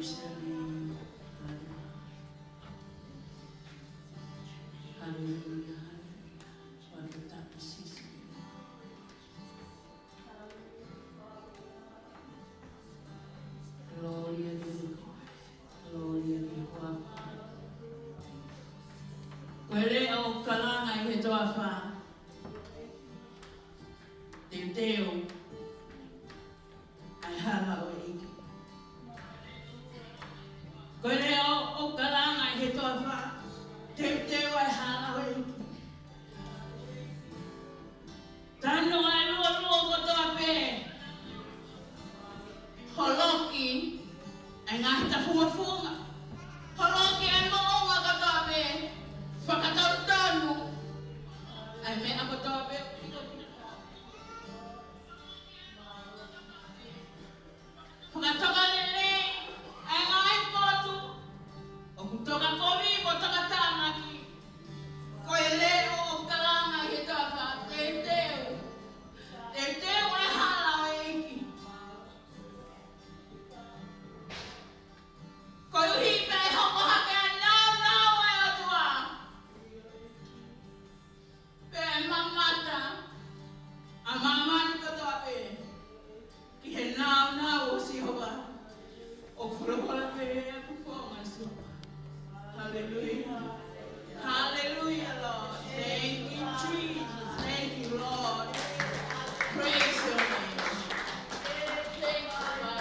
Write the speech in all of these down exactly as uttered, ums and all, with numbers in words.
Haleluia, haleluia. Fakafetaʻi Sīsū. Gloria ki he ʻEiki. Gloria ki he ʻEiki. Ko e leʻo ʻoku kalanga ʻi he toafa. Teuteu ʻa e hala ʻo e ʻEiki. Ko e leʻo ʻoku kalanga ʻi he toafa. Teuteu ʻa e hala ʻo e ʻEiki. Tanu ʻa e luolua kotoa pē. Holoki ʻa e ngaahi tafungofunga. Holoki ʻa e moʻunga kotoa pē. Fakatotonu ʻa e meʻa kotoa pē. Fakatokalelei ʻa e ngaahi potu ʻoku tokakovi mo tokatāmaki. Ko e leʻo ʻoku kalanga ʻi he toafa, teuteu. Teuteu ʻa e hala ʻo e ʻEiki. Koeʻuhi pē ʻe hoko hake ʻa e nāunau ʻa e ʻOtua. Pea ʻe mamata ʻa māmani kotoa pē ki he nāunau ʻo Sihova. ʻOku folofola pehē ʻa e kufonga ʻo Sihova. Hallelujah. Hallelujah, Lord. Thank you, Jesus. Thank you, Lord. Praise your name. Thank you, Father.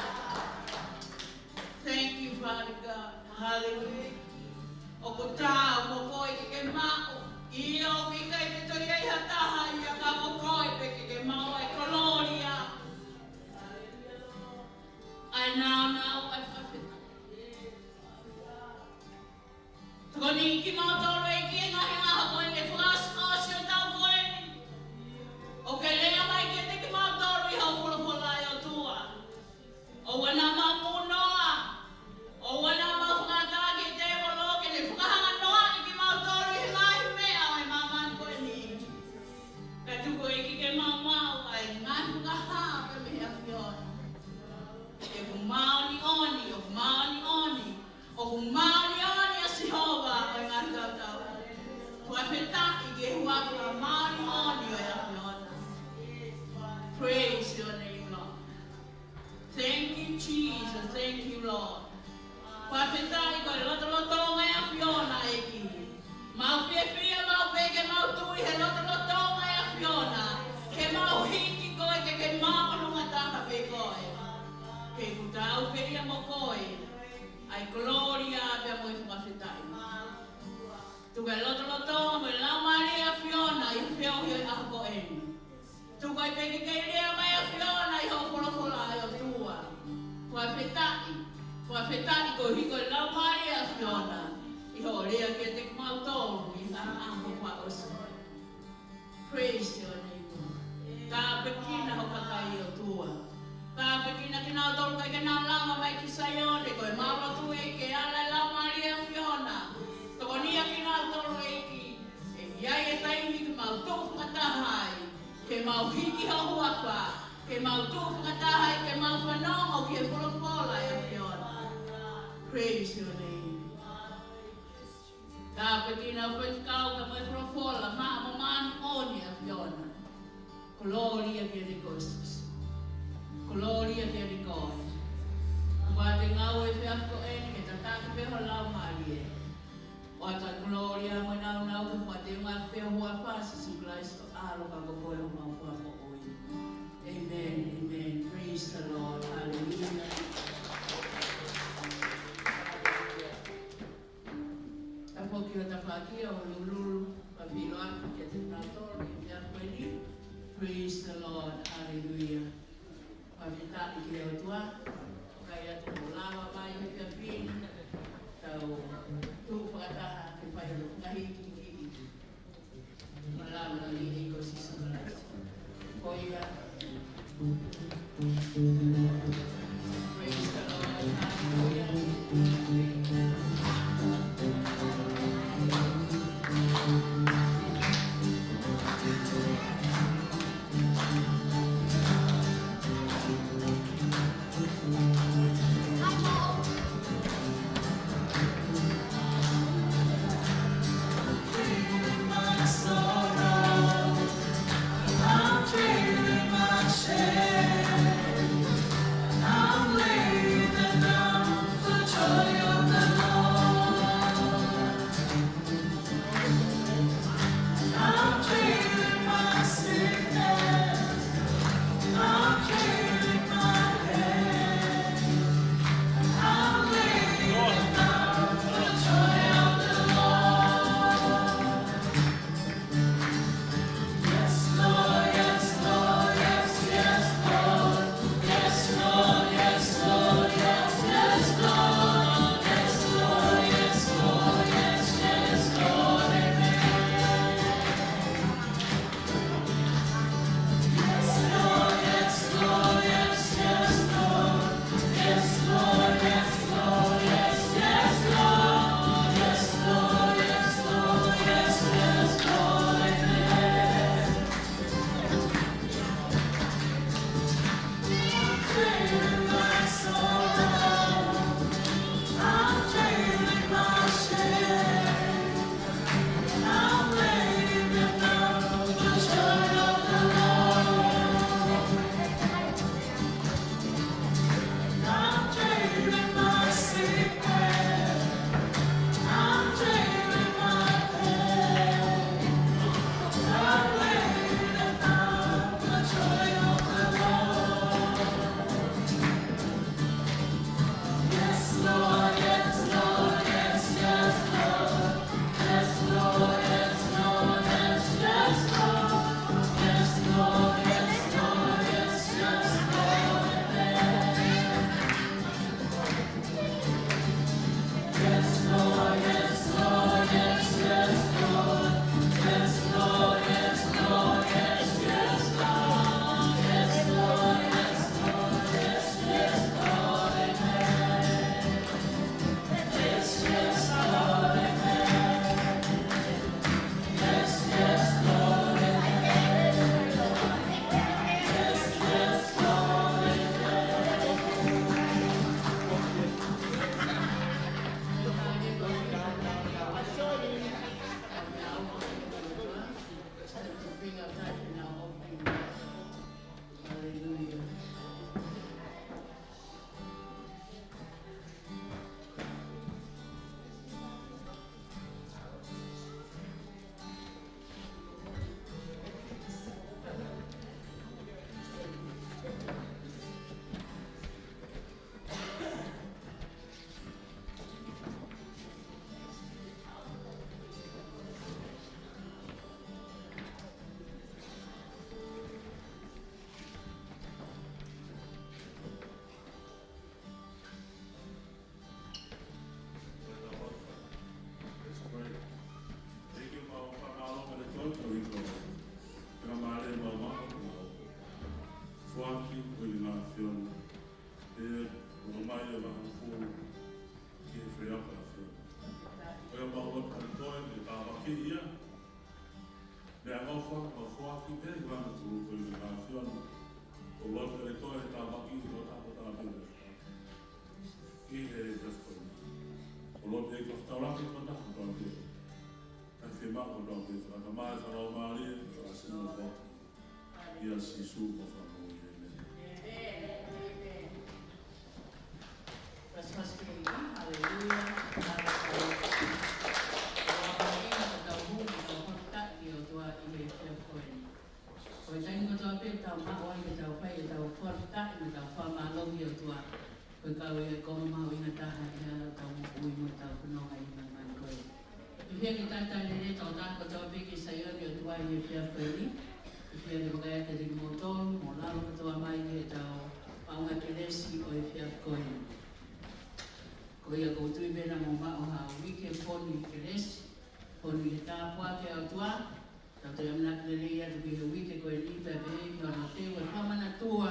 Thank you, Father God. Hallelujah. ʻOku tau mo koe ke ke maʻu. ʻIo, ʻoku ʻikai ke toe ʻi ai ha taha ia ka ko koe pē ke ke maʻu ʻa e kolōlia, ʻa e nāunau, ʻa e fakafetaʻi. Tokoni kimautolu ʻEiki he ngaahi ʻaho ko eni, fakaʻosiʻosi ʻo e taʻu ko eni. ʻOku ke lea mai kiate kimautolu ʻi hoʻo folofola ʻe ʻOtua. ʻOua naʻa mau punoa. ʻOua naʻa mau fakaʻatā ki he tēvolo ke ne fakahanganoaʻi kimautolu ʻi he ngaahi meʻa ʻo e māmani ko eni. Ka tuku ʻEiki ke mau maʻu ʻa e ngaahi fakahā pē mei he ʻAfiona. ʻOku māʻoniʻoni, ʻoku māʻoniʻoni, ʻoku māʻoniʻoni ʻa Sihova ʻo e ngaahi tautau. Fakafetaʻi ki he huafa māʻoniʻoni ʻo e ʻAfiona. Praise your name, Lord. Thank you, Jesus. Thank you, Lord. Fakafetaʻi ko e lotolotonga ʻo e ʻAfiona ʻEiki. Mau fiefia maʻu pē ke mau tui he lotolotonga ʻo e ʻAfiona. Ke mau hiki koe ke ke māʻolunga taha pē koe. He ʻoku tau pē ia mo koe ʻa e kolōlia pea mo e fakafetaʻi. Tuku e lotolotonga mo e Laumālie ʻo e ʻAfiona ʻi he feohi ʻo e ʻaho ko eni. Tuku ai pē ke ke lea mai ʻa e ʻAfiona ʻi hoʻo folofola ʻe ʻOtua. Fakafetaʻi, fakafetaʻi koeʻuhi ko e Laumālie ʻo e ʻAfiona ʻi hoʻo lea kiate kimautolu ʻi he ngaahi ʻaho kuo ʻosi. Praise your name, Lord. Tāpuekina ho kakai ʻOtua. Tāpuekina kinautolu ʻoku ʻikai ke nau lava mai ki Saione, ko ʻemau lotu ʻEiki ke ala ʻa e Laumālie ʻo e ʻAfiona. Tokoniʻi kinautolu ʻEiki. ʻE ʻi ai e taimi ke mau tuʻu fakataha ai, ke mau hiki ho huafa, ke mau tuʻu fakataha ai, ke mau fanongo ki he folofola ʻa e ʻAfiona. Praise your name. Tāpuekina ho faifekau pea mo e folofola maʻa mo māʻoniʻoni ʻa e ʻAfiona. Kolōlia kiate koe Sīsū. Kolōlia kiate koe. Kuo te ngāue he efiafi ko eni ke tataki pē ho Laumālie. ʻOatu ʻa e kolōlia mo e nāunau ke fakateuʻi pē ho huafa Sīsū Kalaisi ko e ʻAlo ka ko koe homau Fakamoʻui. Amen, amen. Praise the Lord. Hallelujah. Tafoki ho tafaʻaki ʻo lululu, pea ʻilo atu kiate kinautolu ʻi he efiafi ko eni. Praise the Lord. Hallelujah. Fakafetaʻi ki he ʻOtua, ʻoku ʻikai atu ʻo lava mai he efiafi ni, tau tuʻu fakataha ke fai ʻa e ngaahi kiʻi kiʻi. Mālō e ʻEiki ko Sīsū Kalaisi. Ko ia. Praise the Lord. Hallelujah. Ki pē ʻa e ʻAfiona. ʻOku lotu ke toe tāpuakiʻi kotoa kotoa pē. Ki he efiafi ko eni. ʻOku lotu ke fakataulaki kotoa kotoa pē. Ka ke mau kotoa pē. Ka ta mai ka lau mālie, ka sino ko. ʻIa Sīsū ko Fakamoʻui, ʻēmeni. Haleluia. Haleluia. Haleluia. Ko e tau hū, ko e tau fakataha ki he ʻOtua ʻi he efiafi ko eni. Ko e taimi kotoa pē ʻoku tau maʻu ai ke tau fai ʻetau fakafetaʻi mo ʻetau fakamālō ki he ʻOtua. Ko e kau ia ko e mahuʻinga taha ʻi he ʻetau moʻui mo ʻetau fononga ʻi he māmani ko eni. ʻOku ou fie ke talitali lelei ʻetau taha kotoa pē ki Saione ʻo e ʻOtua ʻi he efiafi ko eni. ʻOku ou fie ke fakaʻekeʻeke kimoutolu mo lalo kotoa mai ki heʻetau maʻunga kelesi ʻo e efiafi ko eni. Ko ia ʻoku ou tui pē naʻa mou maʻu ha uike fonu ʻi he kelesi, fonu ʻi he tāpuaki ʻa e ʻOtua. Tau toe ʻamanaki lelei atu ki he uike ko eni pea pehē ki hono teu ʻa e fakamanatua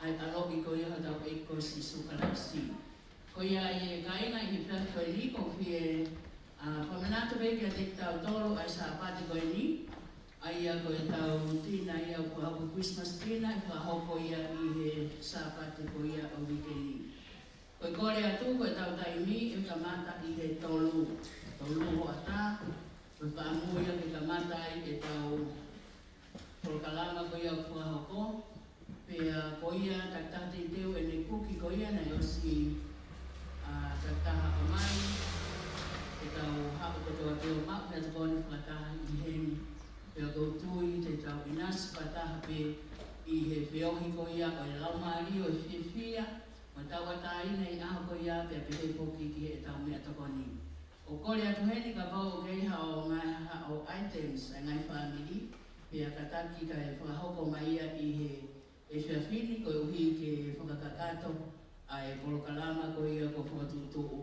ʻa e ʻaloʻi ko ia hotau ʻEiki ko Sīsū Kalaisi. Ko ia ʻi he kāinga ʻi he efiafi ko eni ʻoku ou fie, ʻa, fakamanatu pē kiate kitautolu ʻa e Sāpate ko eni, ʻa ia ko ʻetau tina ia ʻoku ʻaku Christmas tina, ʻe fakahoko ia ʻi he Sāpate ko ia ʻo e uike ni. Ko e kole atu, ko ʻetau taimi ʻe kamata ʻi he tolu, tolu hoʻatā, ko e fakaʻamu ia ke kamata ai ʻetau polokalama ko ia ʻoku fakahoko. Pea ko ia takitaha teuteu ʻene kuki ko ia naʻe ʻosi, ʻa, takitaha ʻomai, ke tau haʻu kotoa pē ʻo maʻu meʻatokoni fakataha ʻi heni. Pea ʻoku ou tui te tau ʻinasi fakataha pē ʻi he feohi ko ia ʻo e laumālie ʻo e fiefia, mo tauʻatāina ʻi he ʻaho ko ia pea pehē foki ki heʻetau meʻatokoni. ʻOku ou kole atu heni kapau ʻoku ʻi ai haʻo ngaahi, haʻo items ʻa e ngaahi fāmili, pea kātaki kae fakahoko mai ia ʻi he efiafi ni koeʻuhi ke fakakakato ʻa e polokalama ko ia kuo fakatuʻutuʻu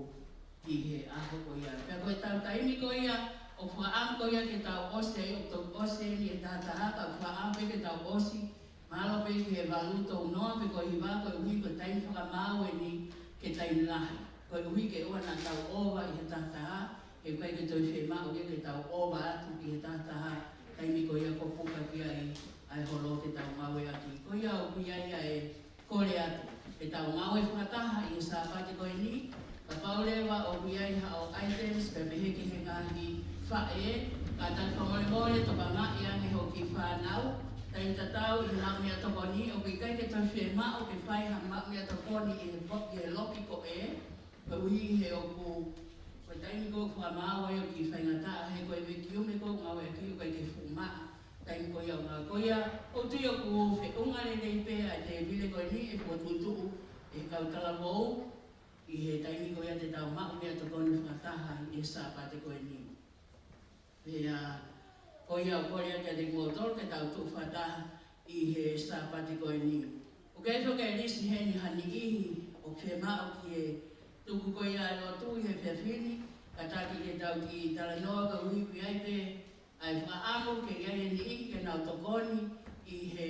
ki he ʻaho ko ia. Pea ko ʻetau taimi ko ia ʻoku fakaʻamu ko ia ke tau ʻosi ai, ʻoku tau ʻosi eni ʻe taha taha, ka ʻoku fakaʻamu pē ke tau ʻosi, mahalo pē ki he valu tolu noa pe ko e hiva koeʻuhi ko e taimi fakamaau eni ki he taimi lahi. Koeʻuhi ke ʻoua naʻa tau ʻova ʻi he taha taha, he ʻoku ʻikai ke toe fiemaʻu ke, ke tau ʻova atu ki he taha taha, taimi ko ia kuo puka ki ai ʻa e holo ke tau ngāueʻaki. Ko ia ʻoku ʻi ai ʻa e kole atu ke tau ngāue fakataha ʻi he Sāpate ko eni, kapau leva ʻoku ʻi ai haʻo items pea pehē ki he ngaahi faʻē, kātaki fakamolemole tokangaʻi ange hoʻo kiʻi fānau, taimi tatau ʻi he maʻu meʻatokoni, ʻoku ʻikai ke toe fiemaʻu ke fai ha maʻu meʻatokoni ʻi he fo-, ʻi he loki ko ē, koeʻuhi he ʻoku, ko e taimi ko ē ʻoku fakamaau ai ʻoku faingataʻa, he ko e vacuum ē ʻoku ngāueʻaki ʻoku ʻikai ke fuʻu maʻa taimi ko ia ʻo ngāue. Ko ia, ʻoku ou tui ʻoku feʻunga lelei pē ʻa e tēvile ko eni ʻe fakatuʻutuʻu ʻe he kau talavou ʻi he taimi ko ia te tau maʻu meʻatokoni fakataha ʻi he Sāpate ko eni. Pea, ko ia ʻoku ou kole atu kiate kimoutolu ke tau tuʻu fakataha ʻi he Sāpate ko eni. ʻOku ʻi ai foki e lisi heni ha niʻihi ʻoku fiemaʻu ke tuku ko ia e lotu ʻi he efiafi ni, kātaki ke tau kiʻi talanoa koeʻuhi ʻoku ʻi ai pē ʻa e fakaʻamu ke ʻi ai e niʻihi ke nau tokoni ʻi he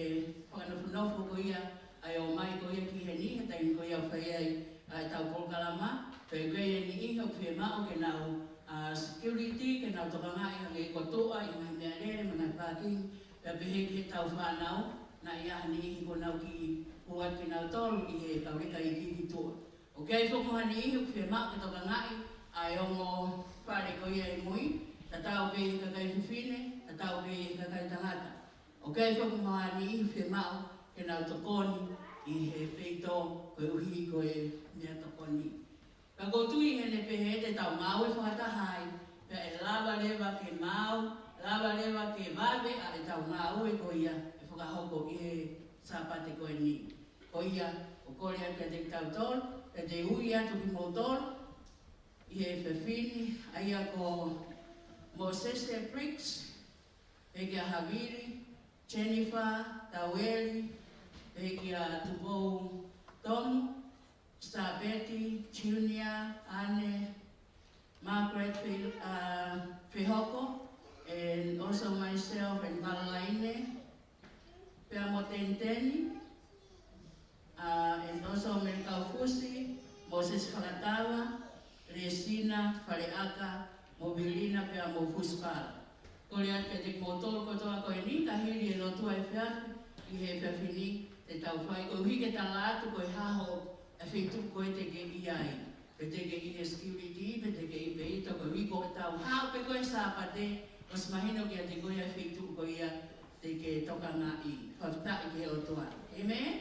fakanofonofo ko ia, ʻa e ō mai ko ia ki heni he taimi ko ia ʻoku fai ai ʻa ʻetau polokalama, pea ʻoku ʻi ai e niʻihi ʻoku fiemaʻu ke nau, ʻa, security, ke nau tokangaʻi hangē ko e tuʻa ʻi he ngaahi meʻalele mo e ngaahi parking, pea pehē ki heʻetau fānau, naʻe ʻi ai ha niʻihi kuo nau kiʻi hū atu kinautolu ʻi he kau leka iiki ki tuʻa. ʻOku ʻi ai foki mo ha niʻihi ʻoku fiemaʻu ke tokangaʻi ʻa e ongo fale ko ia ʻi mui, tatau pē ʻi he kakai fefine, tatau pē ʻi he kakai tangata. ʻOku ʻi ai foki mo ha niʻihi ʻoku fiemaʻu ke nau tokoni ʻi he peito koeʻuhi ko e meʻatokoni. Ka ʻoku ou tui heʻene pehē te tau ngāue fakataha ai, pea ʻe lava leva ke maau, lava leva ke vave ʻa ʻetau ngāue ko ia ʻe fakahoko ʻi he Sāpate ko eni. Ko ia, ʻoku ou kole atu kiate kitautolu, pea te u ui atu kimoutolu ʻi he efiafi ni, ʻa ia ko Mosese Briggs, pehē kia Havili, Jennifer, Taueli, pehē kia Tupou Tomu, Stabeti, Junior, Anne, Margaret Fe-, uh, Fehoko, and also myself and Valalaine, pea mo Teniteni, uh, and also Melikau Fusi, Moses Fakatava, Resina Faleʻaka, mo Vilina pea mo Fusipala. Kole atu kiate kimoutolu kotoa ko eni, ka hili e lotu ʻa e efiafi, ʻi he efiafi ni, te tau fai koeʻuhi ke tala atu ko e hā hoʻo feituʻu ko ē te ke ʻi ai. Pe te ke ʻi he security, pe te ke ʻi pē ʻi toko ʻi ko e tau hao pē ko e Sāpate, ʻosi mahino kiate koe ʻa e feituʻu ko ia te ke tokangaʻi. Fakafetaʻi ki he ʻOtua. Amen?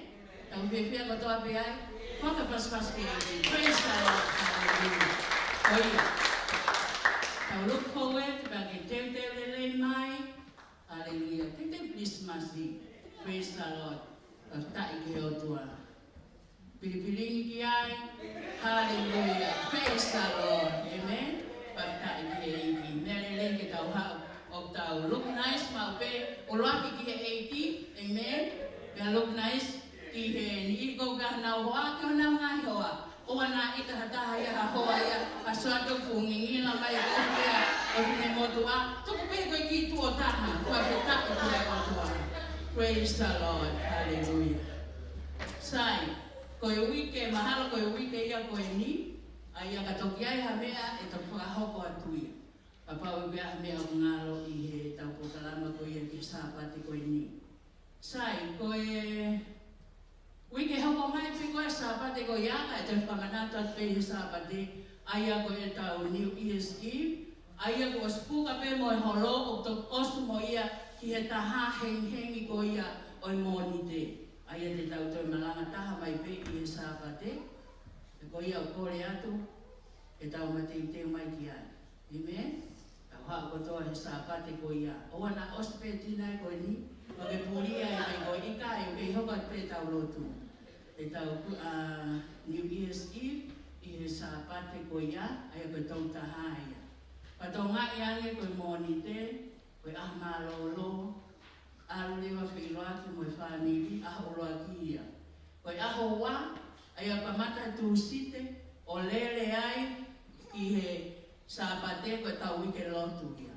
Tau fiefia kotoa pē ai. Fakapasipasi ki he ʻEiki. Praise the Lord. Hallelujah. Ko ia. Tau look forward, pea ke teuteu lelei mai. Hallelujah. Teuteu Christmas. Praise the Lord. Fakafetaʻi ki he ʻOtua. Pilipilingi ki ai. Hallelujah. Praise the Lord. Amen. Fakafetaʻi ki he ʻEiki. Meʻa lelei ke tau haʻu ʻo tau look nice maʻu pē ʻo ʻuluaki ki he ʻEiki. Amen. Pea look nice ki he niʻihi ko ē ʻoku nau hoa, ki honau ngaahi hoa. ʻOua naʻa ʻita ha taha ia ha hoa ia, ʻa sua ke fuʻu ngingila mai ʻo pea ʻo finemotuʻa. Tuku pē ko e kiʻi tuʻo taha, fakafetaʻi ki he ʻOtua. Praise the Lord. Hallelujah. Sai, ko e uike, mahalo ko e uike ia ko eni, ʻa ia ka toki ʻi ai ha meʻa ʻe toki fakahoko atu ia. Kapau ʻoku ʻi ai ha meʻa ʻoku ngalo ʻi heʻetau polokalama ko ia ki he Sāpate ko eni. Sai, ko e uike hoko mai pē ko e Sāpate ko ia, ka ʻe toe fakamanatu atu pē ʻi he Sāpate, ʻa ia ko ʻetau New Year's Eve, ʻa ia kuo ʻosi puka pē mo e holo ʻo toki ʻosi mo ia ki he taha hengihengi ko ia ʻo e Mōnite. ʻA ia te tau toe malanga taha mai pē ʻi he Sāpate, ʻe ko ia ʻoku kole atu, ke tau mateuteu mai ki ai. Amen? Tau haʻu kotoa he Sāpate ko ia. ʻOua naʻa ʻosi pē tina ko eni, ʻo ke pulia ʻi he ko ika, ʻe ke hoko atu pē tau lotu. ʻEtau, ʻa, New Year's Eve, ʻi he Sāpate ko ia, ʻa ia ko e tolu taha ia. Pea tokangaʻi ange ko e Mōnite, ko e ʻaho mālōlō, ʻalu leva feʻiloaki mo e fāmili, ʻaho ʻuluaki ia. Ko e ʻaho ua, ʻa ia kamata Tūsite, ʻo lele ai ki he Sāpate ko ʻetau uike lotu ia.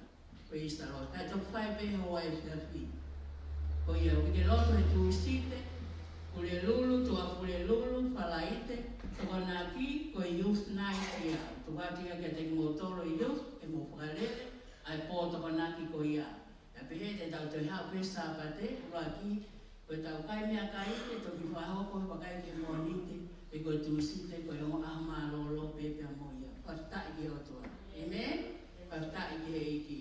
Praise the Lord. Kae toki fai pē he houa efiafi. Ko ia uike lotu he Tūsite, Pulelulu, Tuʻapulelulu, Falaite, Tokonaki, ko e Youth Night ia. Tuku atu ia kiate kimoutolu e youth, ke mou fakalele, ʻa e pō Tokonaki ko ia. Pea pehē te tau toe haʻu pē Sāpate, ʻuluaki, ko ʻetau kai meʻakai, ʻe toki fakahoko he vakai ki he Mōnite, pe ko e Tūsite, ko e ongo ʻaho mālōlō pē pea mo ia. Fakafetaʻi ki he ʻOtua. Amen? Fakafetaʻi ki he ʻEiki.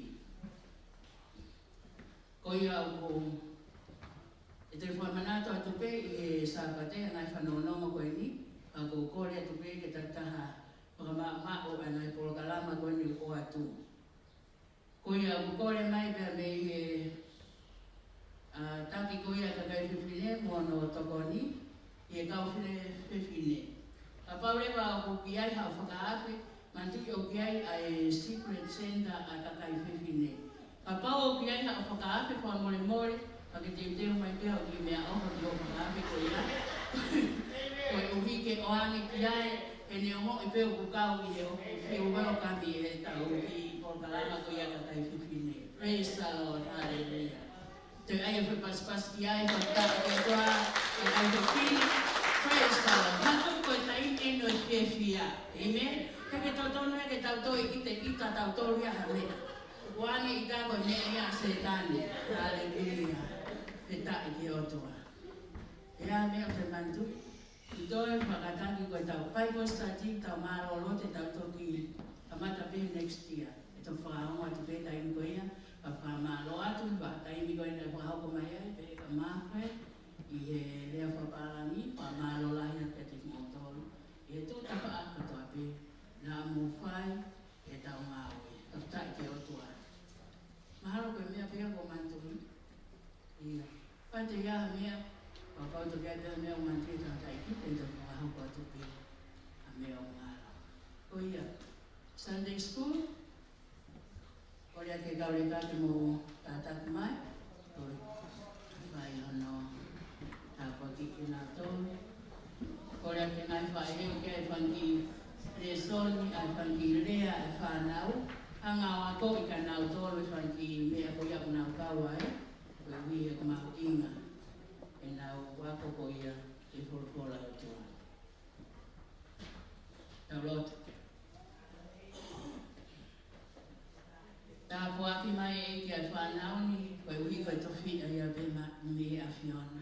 Ko ia ʻoku, ʻe toe fakamanatu atu pē ʻi he Sāpate, ʻa e ngaahi fanongonongo ko eni, ka ʻoku ou kole atu pē ke tau taha fakamaʻumaʻu ʻa e ngaahi polokalama ko eni ʻoku ʻoatu. Ko ia ʻoku kole mai pea mei he, ʻa, taki ko ia ʻa e kakai fefine mo hono tokoni, ʻi he kau fefine. Kapau leva ʻoku ʻi ai haʻo fakaafe, manatuʻi ʻoku ʻi ai ʻa e Secret Center ʻa e kakai fefine. Kapau ʻoku ʻi ai haʻo fakaafe, fakamolemole, pea ke teuteu mai pē ʻo kiʻi meʻaʻofa ki hoʻo fakaafe ko ia. Koeʻuhi ke ʻoange ki ai, he neongo ʻi pē ʻoku kau ʻi he ʻoku feel welcome ʻi heʻetau kiʻi polokalama ko ia ʻa e kakai fefine. Praise the Lord. Hallelujah. Toe ʻai e foʻi pasipasi ki ai, fakafetaʻi ki he ʻOtua, kakai fefine. Praise the Lord. Mātuʻa ko e taimi eni ʻo e fiefia. Amen. Ke ke totonu ia ke tau toe ʻita, ʻita tautolu ia ha meʻa. ʻOange ʻita ko e meʻa ia ʻa Sētane. Hallelujah. Fakafetaʻi ki he ʻOtua. ʻE ʻi ai ha meʻa ʻoku te manatuʻi? ʻI toe fakataki ko ʻetau Bible study, tau mālōlō te tau toki kamata pē next year. ʻE toki fakaongo atu pē taimi ko ia, ka fakamālō atu, he taimi ko eni ʻe fakahoko mai ai, pea ka māfai, ʻi he lea fakapālangi, fakamālō lahi atu kiate kimoutolu. ʻI he tuʻu tafaʻaki kotoa pē, naʻa mou fai, ʻetau ngāue. Fakafetaʻi ki he ʻOtua. Mahalo ko e meʻa pē ia ʻoku ou manatuʻi. ʻIo. Kapau te ʻi ai ha meʻa, kapau te ʻi ai ha meʻa ʻoku ou manatuʻi tangataʻeiki, te u fakahoko atu pē ha meʻa ʻoku ngalo. Ko ia. Sunday school, kole atu ki he kau lēkooti ke mou kātaki mai. Ko ia. Fai hono tāpuaki kinautolu. Kole atu ki he ngaahi faʻē ʻoku ʻi ai e fanga kiʻi lēsoni, ʻa e fanga kiʻi lea ʻa e fānau. Hanga ʻo akoʻi kia nautolu e fanga kiʻi meʻa ko ia ʻoku nau kau ai. Koeʻuhi he ko e mahuʻinga ʻenau ako ko ia e folofola ʻa e ʻOtua. Tau lotu. Tāpuaki mai ʻEiki ʻa e ʻAfiona.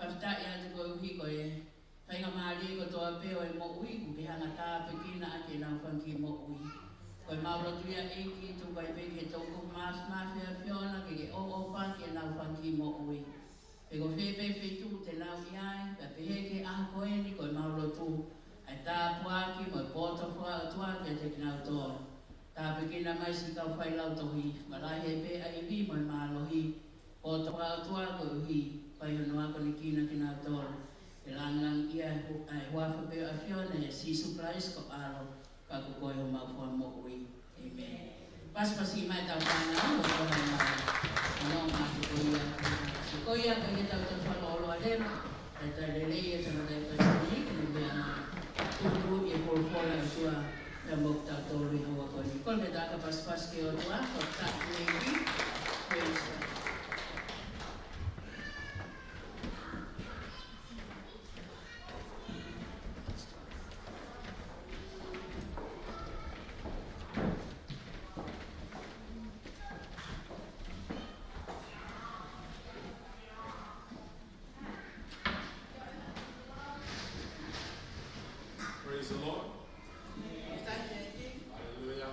Fakafetaʻi atu koeʻuhi ko e faingamālie kotoa pē ʻo e moʻui, kuo ke hanga ʻo tāpuekina ʻaki ʻenau fanga kiʻi moʻui. Ko ʻemau lotu ia ʻEiki, tuku ai pē ke ke toʻo e kupu māfimafi ʻAfiona, ke ke ʻoʻofa ki heʻenau fanga kiʻi moʻui. Pe ko fē pē feituʻu te nau ʻi ai, kae pehē ki he ʻaho ko eni ko ʻemau lotu, ʻa e tāpuaki mo e poto fakaʻotua kiate kinautolu. Tāpuekina mai siʻi kau failautohi, malahi pē ʻa e ivi mo e mālohi, poto fakaʻotua koeʻuhi, fai hono akonekina kinautolu. Ke langilangiʻia ʻa e hu-, ʻa e huafa pē ʻo e ʻAfiona, ʻia Sīsū Kalaisi ko ho ʻAlo, ka ko koe homau Fakamoʻui. ʻĒmeni. Pasipasi mai ʻetau fānau, ʻo tō mai mai. Ano ma ko ia, ko ia, ko ia tau tau fānau ʻo loa leva, ʻe tau lelei ʻa e tangataʻeiki palesiteni, ke ne meʻa mai. Tuku ʻi he folofola ʻa e ʻOtua, ʻa e moʻui ʻatautolu ʻi he houa ko eni. Kole ke tau pasipasi ki he ʻOtua, ko e taʻu lelei, praise God. Praise the Lord. Hallelujah.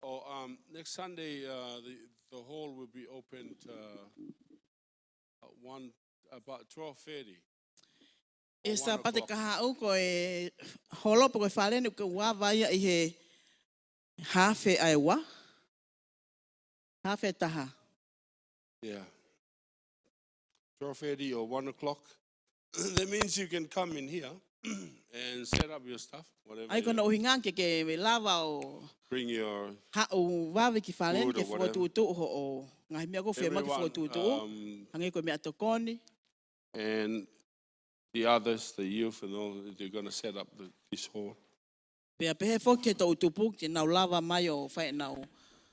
Oh, um, next Sunday, uh, the, the hall will be opened, uh, at one, about twelve thirty. ʻI he Sāpate kahaʻu ko e holo pe ko e fale ni ʻoku ava ia ʻi he haafe ʻa e ua. Haafe taha. Yeah. Twelve thirty or one o'clock. That means you can come in here and set up your stuff, whatever ʻA ia ko hono ʻuhinga ke ke lava ʻo haʻu vave ki fale ke fokotuʻutuʻu hoʻo ngaahi meʻa ʻoku fiemaʻu ke fokotuʻutuʻu. Hangē ko e meʻatokoni. And the others, the youth and all, they're gonna set up the, this hall. Pea pehē foki ki he toʻu tupu ke nau lava mai ʻo fai ʻenau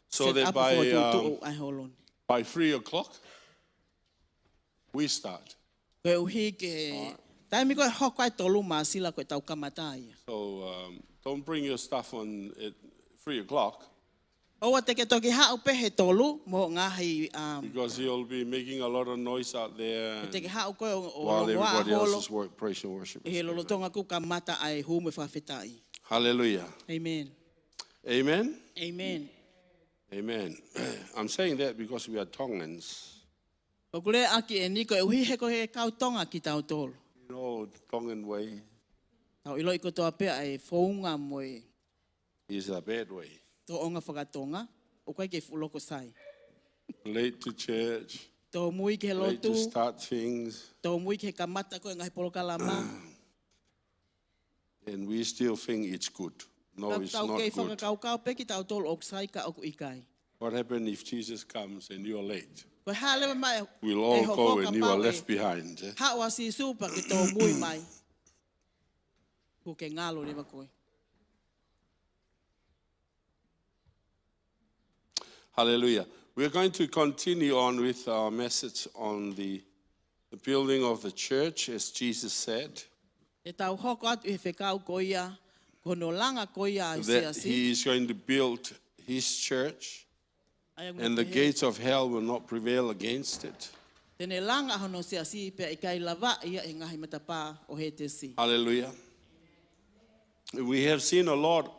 set up ʻo fokotuʻutuʻu ʻa e holo ni. So that by, um, by three o'clock, we start. Koeʻuhi ke taimi ko ē hoko ai e tolu māsila ko ʻetau kamata ia. So, um, don't bring your stuff on at three o'clock. ʻOua te ke toki haʻu pē he tolu mo e ngaahi, um, because you'll be making a lot of noise out there. Te ke haʻu koe ʻo, ʻo while everybody else is work, praise and worship is going on. He lolotonga ʻoku kamata ai e hū mo e fakafetaʻi. Hallelujah. Amen. Amen? Amen. Amen. I'm saying that because we are Tongans. ʻOku ou lea ʻaki eni koeʻuhi he ko e kau Tonga kitautolu. You know, the Tongan way. Tau ʻiloʻi kotoa pē ʻa e founga mo e is a bad way. Tōʻonga faka-Tonga, ʻoku ʻikai ke fuʻu loko sai. Late to church. Tōmui ki he lotu. Late to start things. Tōmui ki he kamata ko ē ngaahi polokalama. And we still think it's good. No, it's not good. Ka tau kei fakakaukau pē kitautolu ʻoku sai ka ʻoku ʻikai. What happened if Jesus comes and you're late? Ko e hā leva mai e hoko kapau ʻe haʻu ʻa Sīsū pea ke tōmui mai. We'll all go and you are left behind, eh? Kuo ke ngalo leva koe. Hallelujah. We're going to continue on with our message on the, the building of the church, as Jesus said. Te tau hoko atu ʻi he fekau ko ia, ko hono langa ko ia ʻa e siasi. That he is going to build his church, and the gates of hell will not prevail against it. Te ne langa hono siasi pea ʻikai lava ia ʻe he ngaahi matapā ʻo Hētesi. Hallelujah. We have seen a lot,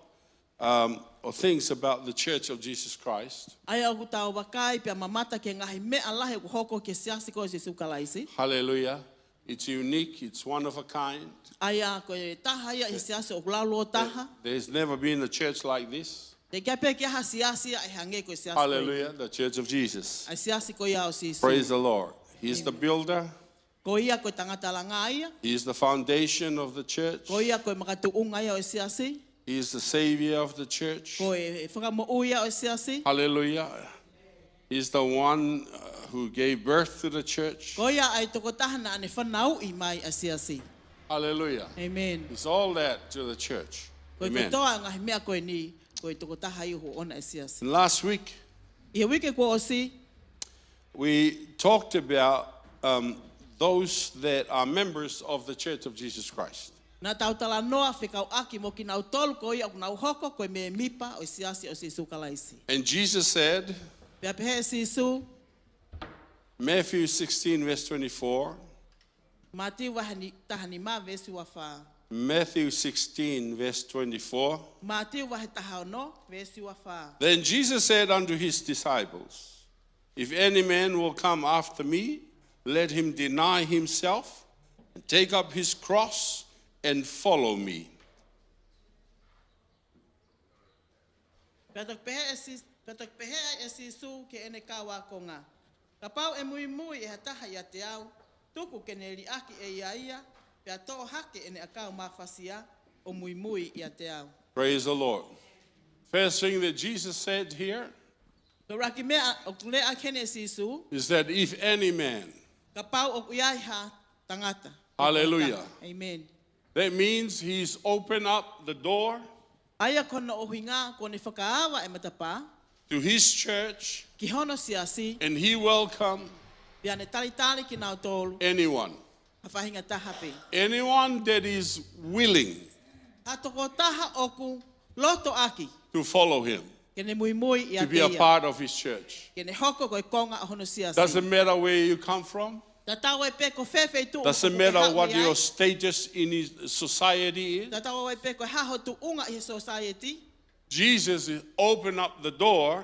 um, of things about the Church of Jesus Christ. ʻA ia ʻoku tau vakai pea mamata ki he ngaahi meʻa lahi ʻoku hoko ki he siasi ko ē ʻo Sīsū Kalaisi. Hallelujah. It's unique, it's one of a kind. ʻA ia ko e taha ia ʻi he siasi ʻoku laulōtaha. There, there's never been a church like this. Teʻeki ai pē ke ʻi ai ha siasi ia ʻe hangē ko e siasi ko eni. Hallelujah, the Church of Jesus. ʻA e siasi ko ia ʻo Sīsū. Praise the Lord. He's the builder. Ko ia ko e tangata langa ia. He is the foundation of the church. Ko ia ko e makatuʻunga ia ʻo e siasi. He is the savior of the church. Ko e fakamoʻui ia ʻo e siasi. Hallelujah. He is the one, uh, who gave birth to the church. Ko ia ʻa e tokotaha naʻa ne fanauʻi mai ʻa e siasi. Hallelujah. Amen. He's all that to the church. Amen. Ko e kotoa ngaahi meʻa ko eni, ko e tokotaha ia ʻoku ʻoʻona e siasi. And last week, ʻi he uike kuo ʻosi, we talked about, um, those that are members of the Church of Jesus Christ. Naʻa tau talanoa fekauʻaki mo kinautolu ko ia ʻoku nau hoko ko e mēmipa ʻo e Siasi ʻo Sīsū Kalaisi. And Jesus said, Pea pehē ʻe Sīsū, Matthew sixteen, verse twenty-four. Mātiu vahe ni- taha nima veesi ua fā. Matthew sixteen, verse twenty-four. Mātiu vahe taha ono veesi ua fā. Then Jesus said unto his disciples, If any man will come after me, let him deny himself and take up his cross and follow me. Pea toki pehē ʻe Sī- pea toki pehē ai ʻe Sīsū ki heʻene kau ākonga, Kapau ʻe muimui ʻe ha taha ʻiate au, tuku ke ne liʻaki ʻe ia ia, pea toʻo hake ʻene ʻakau mafasia ʻo muimui ʻiate au. Praise the Lord. First thing that Jesus said here Ko e ʻuluaki meʻa ʻoku lea ʻaki heni ʻe Sīsū, is that if any man, Kapau ʻoku ʻi ai ha tangata. Hallelujah. Amen. That means he's opened up the door ʻA ia ko hono ʻuhinga, kuo ne fakaava e matapā to his church ki hono siasi, and he welcome pea ne talitali kinautolu, anyone. ha faʻahinga taha pē. Anyone that is willing Ha tokotaha ʻoku loto ʻaki to follow him, ke ne muimui ʻiate to be a ia, part of his church. ke ne hoko ko e konga ʻo hono siasi. Doesn't matter where you come from. Tatau ai pē ko fē feituʻu Doesn't ʻoku ke matter haʻu what ai, your status in his society is. Tatau ai pē ko e hā ho tuʻunga ʻi he society. Jesus opened up the door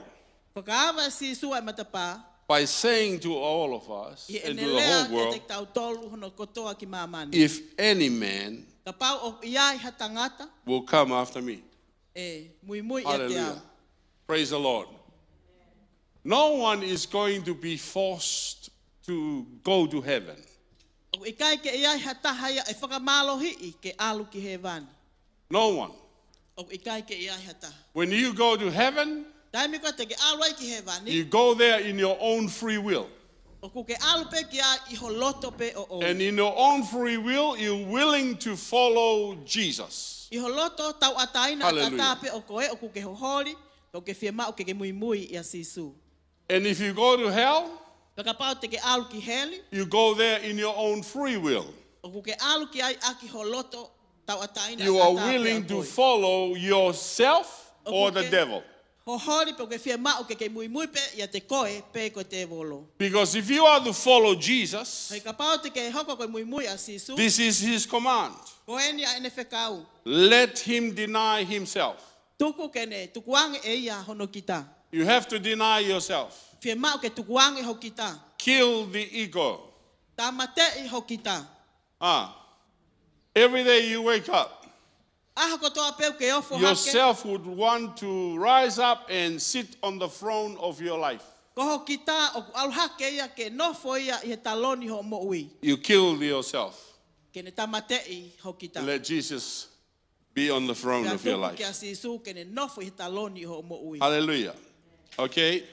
Fakaava ʻe Sīsū e matapā by saying to all of us ʻi and heʻene to the lea whole kiate world, kitautolu hono kotoa ki māmani. If any man Kapau ʻoku ʻi ai ha tangata will come after me. ʻe muimui ʻiate au. Hallelujah. Praise the Lord. No one is going to be forced to go to heaven. ʻOku ʻikai ke ʻi ai ha taha ia ʻe fakamālohiʻi ke ʻalu ki hēvani. No one. ʻOku ʻikai ke ʻi ai ha taha. When you go to heaven, Taimi ko ē te ke ʻalu ai ki hēvani, you go there in your own free will. ʻOku ke ʻalu pē ki ai ʻi ho loto pē ʻoʻou. And in your own free will, you're willing to follow Jesus. ʻI ho loto tauʻatāina Hallelujah. ʻataʻatā pē ʻo koe, ʻoku ke hoholi, ʻoku ke fiemaʻu ke ke muimui ʻia Sīsū. And if you go to hell, Pea kapau te ke ʻalu ki heli, you go there in your own free will. ʻoku ke ʻalu ki ai ʻaki ho loto tauʻatāina You are ʻataʻatā pē willing ʻo to koe. Follow yourself or the ʻOku ke devil. Hoholi pe ʻoku ke fiemaʻu ke ke muimui pē ʻiate koe pe ko e tēvolo. Because if you are to follow Jesus, He kapau te ke hoko ko e muimui ʻa Sīsū, this is his command. Ko eni ʻa ʻene fekau. Let him deny himself. Tuku ke ne tukuange ʻe ia hono kita. You have to deny yourself. Fiemaʻu ke tukuange ho kita. Kill the ego. Tāmateʻi ho kita. Ah. Every day you wake up, ʻAho kotoa pē ʻoku ke ofo hake, yourself would want to rise up and sit on the throne of your life. Ko ho kita ʻoku ʻalu hake ia ke nofo ia ʻi he taloni hoʻo moʻui. You kill yourself. Ke ne tāmateʻi ho kita. Let Jesus be on the throne Pea of your tuku life. Kia Sīsū ke ne nofo ʻi he taloni hoʻo moʻui. Hallelujah. Okay?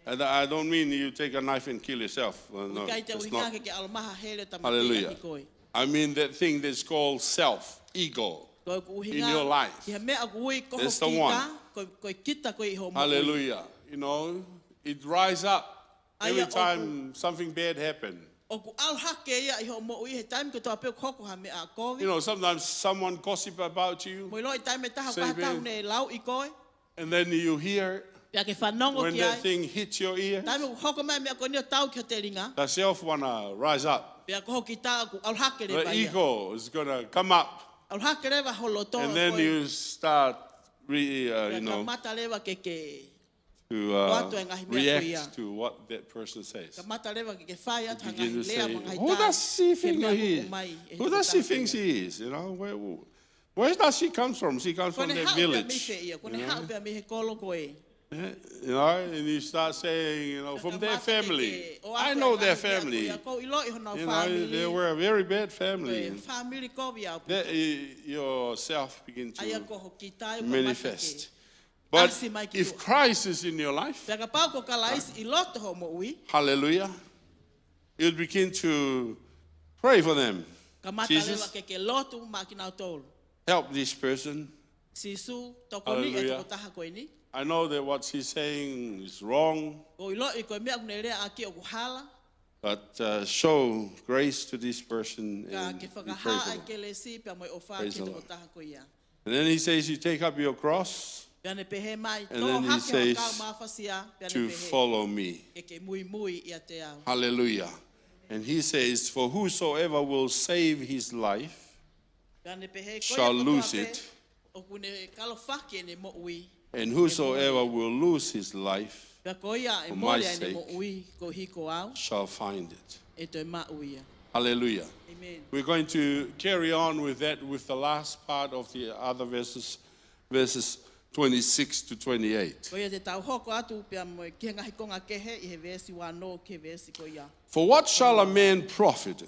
And I don't mean you take a knife and kill yourself. Uh, no, ʻIkai te u it's hinga not. ke ke ʻalu maha heli ʻo tāmateʻi Hallelujah. ʻaki koe. I mean that thing that's called self, ego. Ko ʻeku ʻuhinga, In your life. ʻI he meʻa ʻoku ui ko ho That's the kita, one. ko, ko e kita ko ē ʻi hoʻo moʻui. Hallelujah. You know, it rise up ʻA every ia ʻoku time something bad happened. ʻOku ʻalu hake ia ʻi hoʻo moʻui he taimi kotoa pē ʻoku hoko ha meʻa kovi. You know, sometimes someone gossip about you, Mo ʻilo ʻi taimi ʻe taha Say, ko ha taha babe. Ne lauʻi koe. And then you hear Pea ke fanongo when ki that ai. Thing hits your ears, Taimi ʻoku hoko mai meʻa ko eni ʻo tau ki ho telinga. The self want to rise up. Pea ko ho kita ʻoku ʻalu hake leva The ia. Ego is going to come up. ʻAlu hake leva ho loto. And then you start re, uh, you know, Kamata leva ke ke. To uh, Atu e ngaahi meʻa ko ia. React to what that person says. Kamata leva ke ke fai atu ha ngaahi lea mo e ngaahi tali. Who does she think he is? Who does she think she is? You know, where, where does she come from? She comes from that village. Ko ʻene haʻu pē mei he kolo ko ē. You know, and you start saying, you know, from their family. I know their family. You know, they were a very bad family. That, yourself begin to manifest. But if Christ is in your life, hallelujah, you begin to pray for them. Jesus, help this person. Hallelujah. I know that what she's saying is wrong. But uh, show grace to this person. Ka and ke we pray for fakahā ʻa e them. Kelesi pea mo e ʻofa ki he tokotaha ko ia. And then he says, "You take up your cross." Pea ne pehē mai, and then he says, "Toʻo hake hoʻo ʻakau mafasia," pea ne pehē, "To follow me." Ke ke muimui ʻiate au. Hallelujah. And he says, "For whosoever will save his life shall lose it. Pea ne pehē, ko ia kotoa pē ʻoku ne kalofaki ʻene moʻui, and whosoever will lose his life for my sake shall find it." Pea ko ia ʻe mole ʻene moʻui koeʻuhi ko au, ʻe toe maʻu ia. Hallelujah. Amen. We're going to carry on with that, with the last part of the other verses, verses twenty-six to twenty-eight. Ko ia te tau hoko atu pea mo e ki he ngaahi konga kehe ʻi he veesi uanoa ki he veesi ko ia. "For what shall a man profit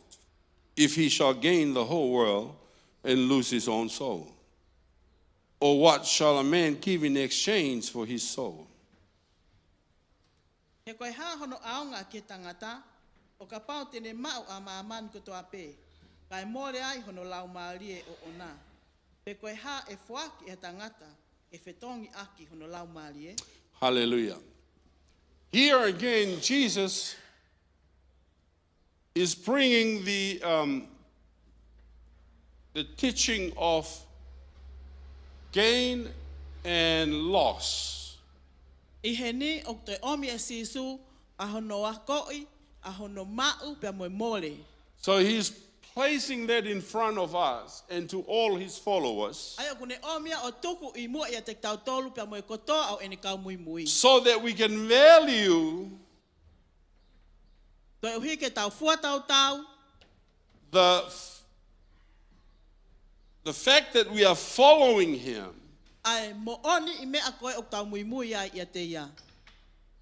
if he shall gain the whole world and lose his own soul? Or what shall a man give in exchange for his soul?" He ko e hā hono ʻaonga ki he tangata, ʻo kapau te ne maʻu ʻa māmani kotoa pē, kae mole ai hono laumālie ʻoʻona? Pe ko e hā ʻe foaki ʻe he tangata ke fetongi ʻaki hono laumālie? Hallelujah. Here again, Jesus is bringing the, um, the teaching of gain and loss. ʻI heni ʻoku toe ʻomi ʻe Sīsū ʻa hono akoʻi ʻa hono maʻu pea mo e mole. So he's placing that in front of us and to all his followers. ʻA ia ʻoku ne ʻomi ia ʻo tuku ʻi muʻa ʻiate kitautolu pea mo e kotoa ʻo ʻene kau muimui. So that we can value Koeʻuhi ke tau fuatautau the, the fact that we are following him, ʻa e moʻoni ʻi he meʻa ko ē ʻoku tau muimui ai ʻiate ia.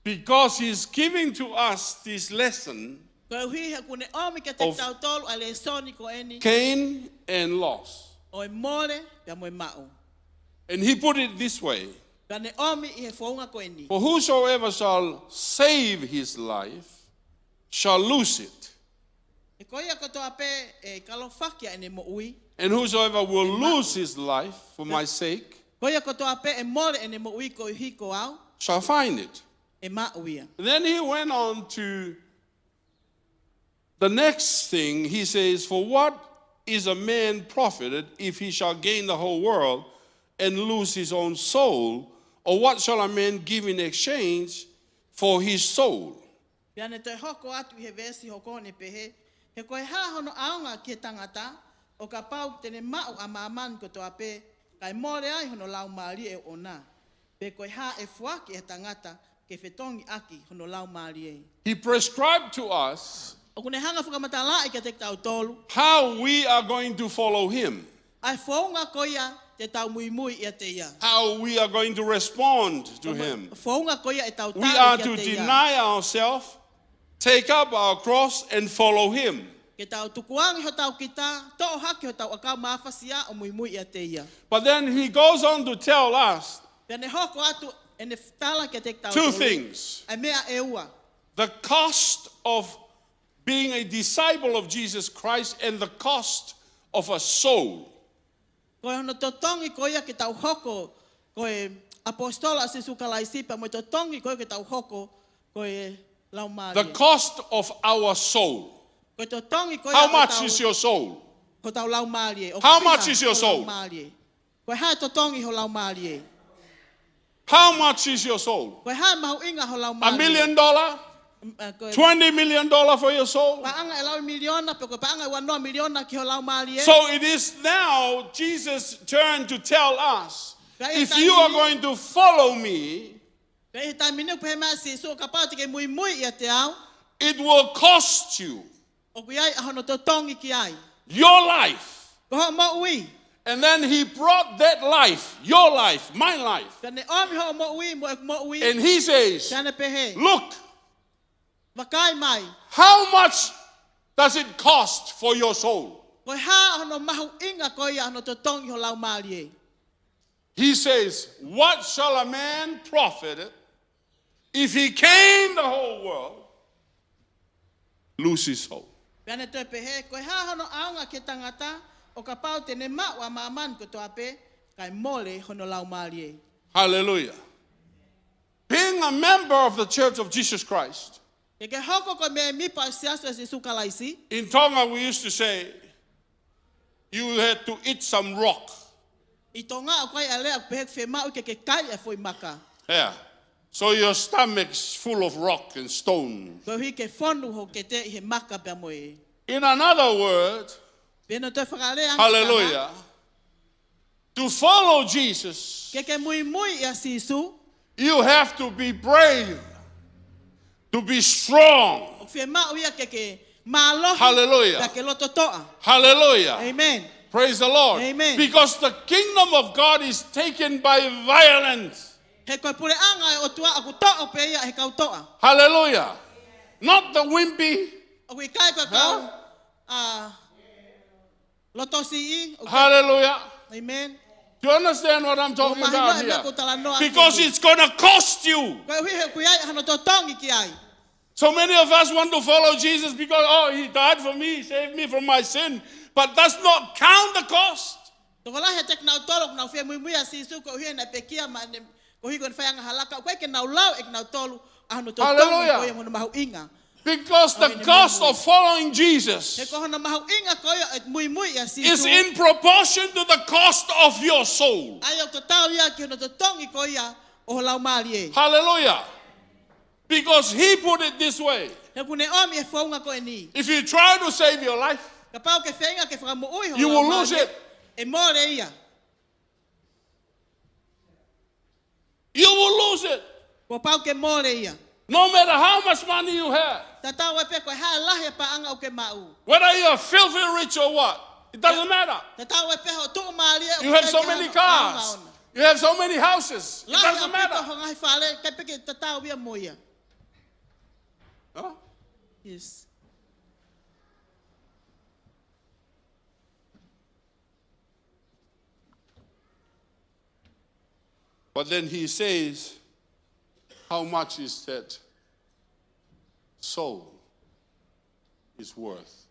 Because he's giving to us this lesson Koeʻuhi he ʻoku ne ʻomi kiate kitautolu ʻa e lēsoni ko eni, gain and loss. ʻO e mole pea mo e maʻu. And he put it this way. Pea ne ʻomi ʻi he founga ko eni. For whosoever shall save his life shall lose it. He ko ia kotoa pē ʻe kalofaki ʻa ʻene moʻui. And whosoever will lose his life for my sake Ko ia kotoa pē ʻe mole ʻene moʻui koeʻuhi ko au, shall find it. ʻE maʻu ia. Then he went on to the next thing, he says, "For what is a man profited if he shall gain the whole world and lose his own soul? Or what shall a man give in exchange for his soul?" Pea ne toe hoko atu ʻi he veesi hoko ʻo ne pehē, he ko e hā hono ʻaonga ki he tangata, ʻo kapau te ne maʻu ʻa māmani kotoa pē, kae mole ai hono laumālie ʻoʻona? Pe ko e hā ʻe foaki ʻe he tangata ke fetongi ʻaki hono laumālie? He prescribed to us ʻOku ne hanga fakamatalaʻi kiate kitautolu how we are going to follow him, ʻa e founga ko ia te tau muimui ʻiate ia. How we are going to respond to him. Founga ko ia ʻe tau tali kiate ia. We are to deny ourselves, take up our cross, and follow him. Ke tau tukuange hotau kita, toʻo hake hotau ʻakau mafasia ʻo muimui ʻiate ia. But then he goes on to tell us Pea ne hoko atu ʻene tala kiate kitautolu two things. ʻA e meʻa ʻe ua. The cost of being a disciple of Jesus Christ and the cost of a soul. Ko hono totongi ko ia ke tau hoko ko e ʻaposetolo ʻa Sīsū Kalaisi pea mo e totongi ko ia ke tau hoko ko e laumālie. The cost of our soul. Ko e totongi ko ia How much is your soul? Ko hotau laumālie. How much is your soul? Ko e hā e totongi ho laumālie? How much is your soul? Ko e hā e mahuʻinga ho laumālie? A million dollar? Mm, uh, ko e Twenty million dollar for your soul? Paʻanga ʻe laui miliona, pe ko e paʻanga ʻe uanoa miliona ki ho laumālie? So it is now Jesus' turn to tell us, if you are going to follow me, Pea ʻi he taimi ni ʻoku pehē mai ʻa Sīsū, kapau te ke muimui ʻiate au, it will cost you ʻoku ʻi ai ʻa hono totongi ki ai. Your life. Ko hoʻo moʻui. And then he brought that life, your life, my life. Pea ne ʻomi hoʻo moʻui mo ʻeku moʻui. And he says, Pea ne pehē, look, vakai mai. How much does it cost for your soul? Ko e hā hono mahuʻinga ko ia hono totongi ho laumālie? He says, what shall a man profit if he gain the whole world, lose his soul? Pea ne toe pehē, ko e hā hono ʻaonga ki he tangata, ʻo kapau te ne maʻu ʻa māmani kotoa pē, kae mole hono laumālie? Hallelujah. Being a member of the Church of Jesus Christ, Ke ke hoko ko e mēmipa ʻo e Siasi ʻo Sīsū Kalaisi. In Tonga, we used to say, "You had to eat some rock." ʻI Tonga ʻoku ʻi ai e lea ʻoku pehē ʻoku fiemaʻu ke ke kai e foʻi maka. Yeah. So your stomach's full of rock and stone. Koeʻuhi ke fonu ho kete ʻi he maka pea mo e. In another word, Pea no toe fakalea ange hallelujah. To follow Jesus, ke ke muimui ʻia Sīsū, you have to be brave, to be strong. ʻOku fiemaʻu ia ke ke mālohi, hallelujah, pea ke loto toʻa. Hallelujah. Amen. Praise the Lord. Amen. Because the kingdom of God is taken by violence. He ko e puleʻanga ʻo e ʻOtua ʻoku toʻo pē ia ʻe he kau toʻa. Hallelujah. Not the wimpy. ʻOku ʻikai ko e kau, huh? ʻA, loto siʻi, okay. Hallelujah. Amen. Do you understand what I'm talking about here? Mou mahino e meʻa ʻoku ou talanoa ki ai. Because it's gonna cost you. Koeʻuhi he ʻoku ʻi ai hano totongi ki ai. So many of us want to follow Jesus because, "Oh, he died for me, he saved me from my sin." But that's not count the cost. Tokolahi ʻiate kinautolu ʻoku nau fie muimui ʻia Sīsū koeʻuhi he naʻe pekia maʻane, koeʻuhi ko ʻene fai angahala, ka ʻoku ʻikai ke nau lau ʻe kinautolu ʻa hono totongi, hallelujah, ko ia mo hono mahuʻinga. Because the cost of following Jesus, he ko hono mahuʻinga ko ia ʻo e muimui ʻia Sīsū, is in proportion to the cost of your soul. ʻA ia ʻoku tatau ia ki hono totongi ko ia ʻo ho laumālie. Hallelujah. Because he put it this way. He ʻoku ne ʻomi e founga ko eni. If you try to save your life, kapau ʻoku ke feinga ke fakamoʻui ho laumālie, you will lose it. ʻE mole ia. You will lose it. Kuo pau ke mole ia. No matter how much money you have. Tatau ai pē ko e hā e lahi e paʻanga ʻoku ke maʻu. Whether you are filthy rich or what, it doesn't matter. Tatau ai pē hoʻo tuʻumālie. You have so many cars. You have so many houses. It doesn't matter. Lahi ʻaupito ho ngaahi fale, ʻikai pē ke tatau ia mo ia. Huh? Yes. But then he says, "How much is that soul is worth?"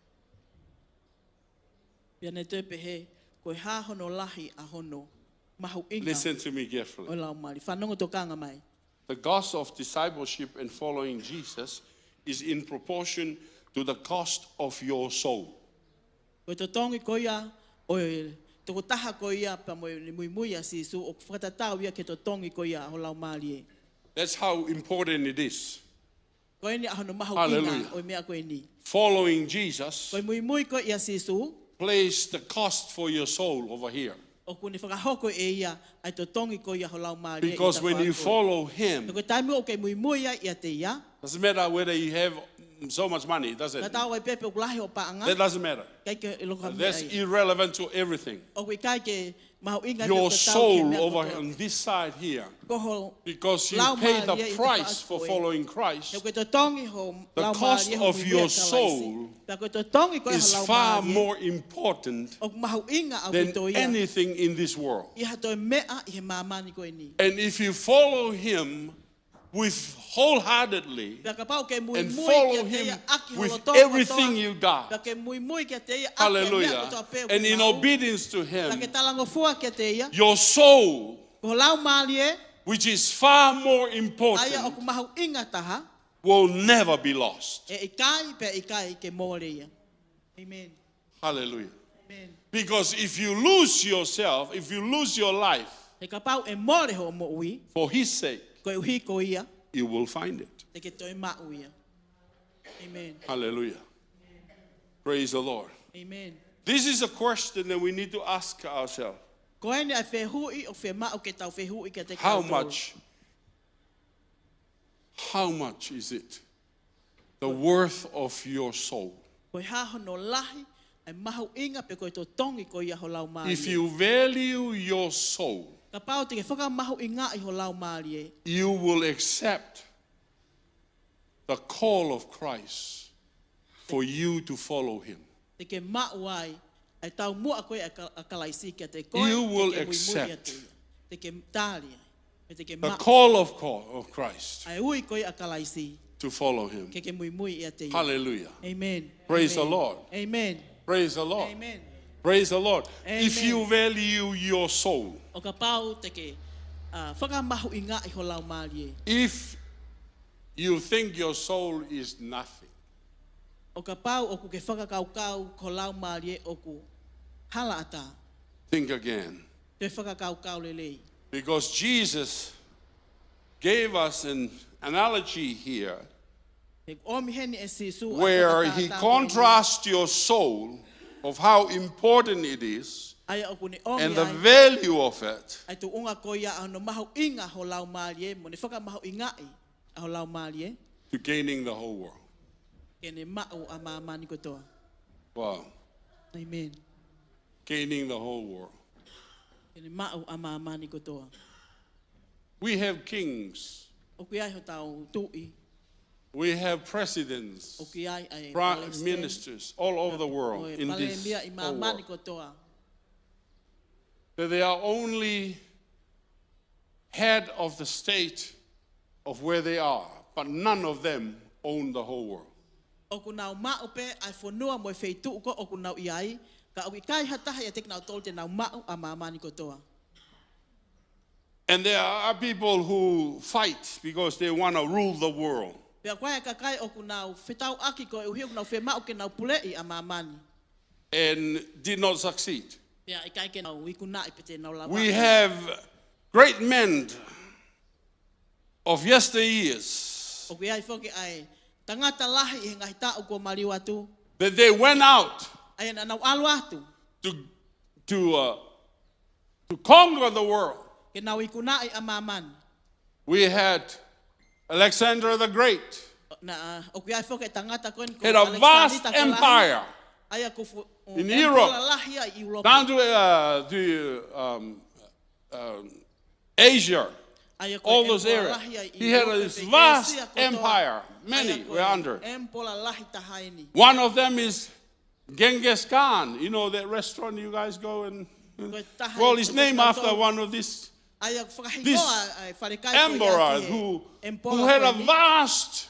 Pea ne toe pehē, ko e hā hono lahi ʻa hono mahuʻinga. Listen to me carefully. ʻO e laumālie. Fanongo tokanga mai. The cost of discipleship and following Jesus is in proportion to the cost of your soul. Ko e totongi ko ia ʻo e tokotaha ko ia pea mo e muimui ʻia Sīsū, ʻoku fakatatau ia ki he totongi ko ia ho laumālie. That's how important it is. Ko eni ʻa hono mahuʻinga, hallelujah, ʻo e meʻa ko eni. Following Jesus, ko e muimui ko ia ʻia Sīsū, place the cost for your soul over here. ʻOku ne fakahoko ʻe ia ʻa e totongi ko ia ho laumālie ʻi he tafaʻaki ko ia. Because when you follow him, he ko e taimi ʻoku ke muimui ai ʻiate ia, doesn't matter whether you have so much money, doesn't. Tatau ai pē pe ʻoku lahi hoʻo paʻanga. That doesn't matter. ʻIkai ke loko ha meʻa ia. That's irrelevant to everything. ʻOku ʻikai ke mahuʻinga. Your soul over on this side here, because you pay the price for following Christ, the cost of your soul is far more important than anything in this world. And if you follow him with wholeheartedly and follow him with everything you got, hallelujah, and in obedience to him, your soul which is far more important, will never be lost. Amen. Hallelujah. Amen. Because if you lose yourself, if you lose your life, he kapau ʻe mole hoʻo moʻui, for his sake, koeʻuhi ko ia, you will find it. Te ke toe maʻu ia. Amen. Hallelujah. Praise the Lord. Amen. This is a question that we need to ask ourselves. Ko eni ʻa e fehuʻi ʻoku fiemaʻu ke tau fehuʻi kiate kitautolu. How much How much is it? The worth of your soul. Ko e hā hono lahi ʻa e mahuʻinga pe ko e totongi ko ia ho laumālie. If you value your soul, kapau te ke fakamahuʻingaʻi ho laumālie, you will accept the call of Christ for you to follow him. Te ke maʻu ai ʻa e taumuʻa ko ia ʻa Ka-, ʻa Kalaisi kiate koe, te ke muimui kiate ia. You will accept. Te ke tali ai. Pea te ke maʻu the call of, call of Christ ʻa e ui ko ia ʻa Kalaisi, to follow him, ke ke muimui ʻiate ia. Hallelujah. Amen. Praise the Lord. Amen. Praise the Lord. Amen. Praise the Lord. Amen. If you value your soul, ʻo kapau te ke, uh, fakamahuʻingaʻi ho laumālie. If you think your soul is nothing. ʻO kapau ʻoku ke fakakaukau ko ho laumālie ʻoku halaʻatā. Think again. Toe fakakaukau lelei. Because Jesus gave us an analogy here He ʻomi heni ʻe Sīsū ʻa e where he fakakaukau ko eni. Contrasts your soul of how important it is ʻA ia ʻoku ne ʻomi and the ai value of it ʻa e tuʻunga ko ia ʻa hono mahuʻinga ho laumālie mo ne fakamahuʻingaʻi ʻa ho laumālie to gaining the whole world. Ke ne maʻu ʻa māmani kotoa. Wow. Amen. Gaining the whole world. Ke ne maʻu ʻa māmani kotoa. We have kings. ʻOku ʻi ai hotau tuʻi. We have presidents, ʻOku ʻi ai ʻa e prime palesiteni. Ministers all over the world Mo e in this palēmia ʻi whole māmani world. Kotoa. That they are only head of the state of where they are, but none of them own the whole world. ʻOku nau maʻu pē ʻa e fonua mo e feituʻu ko ē ʻoku nau ʻi ai, ka ʻoku ʻikai ha taha ʻiate kinautolu te nau maʻu ʻa māmani kotoa. And there are people who fight because they want to rule the world Pea ko e kakai ʻoku nau fetauʻaki koeʻuhi ʻoku nau fiemaʻu ke nau puleʻi ʻa māmani. and did not succeed. Pea ʻikai ke nau ikunaʻi pe te nau lava. We have great men of yesteryears ʻOku ʻi ai foki ʻa e tangata lahi ʻi he ngaahi taʻu kuo maliu atu. That they went out ʻA ia naʻa nau ʻalu atu. To, to, uh, to conquer the world. Ke nau ikunaʻi ʻa māmani. We had Alexander the Great. Naʻa, ʻoku ʻi ai foki e tangata ko eni ko Had a vast Alekisānita ko Lahi. Empire ʻA ia ko fu-, ʻo in ʻEmipolo Europe, lahi ia ʻi ʻIulope. Down to, uh, the, um, um, Asia, ʻA ia ko all those ʻEmipolo areas. Lahi ia ʻi He had ʻIulope this pe vast ʻĒsia kotoa. Empire. ʻA ia Many ko were under. ʻEmipolo lahi taha eni. One of them is Genghis Khan. You know that restaurant you guys go and, Ko e taha well, e it's named after kinautolu. One of these, ʻA ia ko e fakahingoa this ʻa e falekai ko ia emperor ki he who, ʻEmipolo who had ko a eni. Vast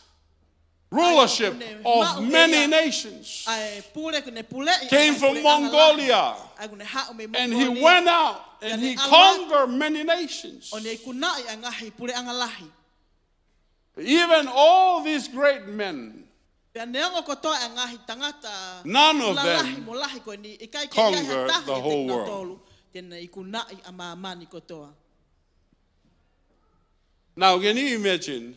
rulership ʻA ia ʻoku ne of maʻu many ʻe ia nations ʻa e pule, ʻoku ne puleʻi ʻa e ngaahi puleʻanga lahi. Came from Mongolia. ʻA ia ʻoku ne haʻu mei Mongolia. And he went out and he conquered many nations. ʻO ne ikunaʻi ʻa e ngaahi puleʻanga lahi. Even all these great men, Pea neongo kotoa ʻa e ngaahi tangata none of them lalahi mo lahi ko eni, ʻikai ke ʻi ai ha taha ʻiate kinautolu te ne ikunaʻi ʻa māmani kotoa. Now, can you imagine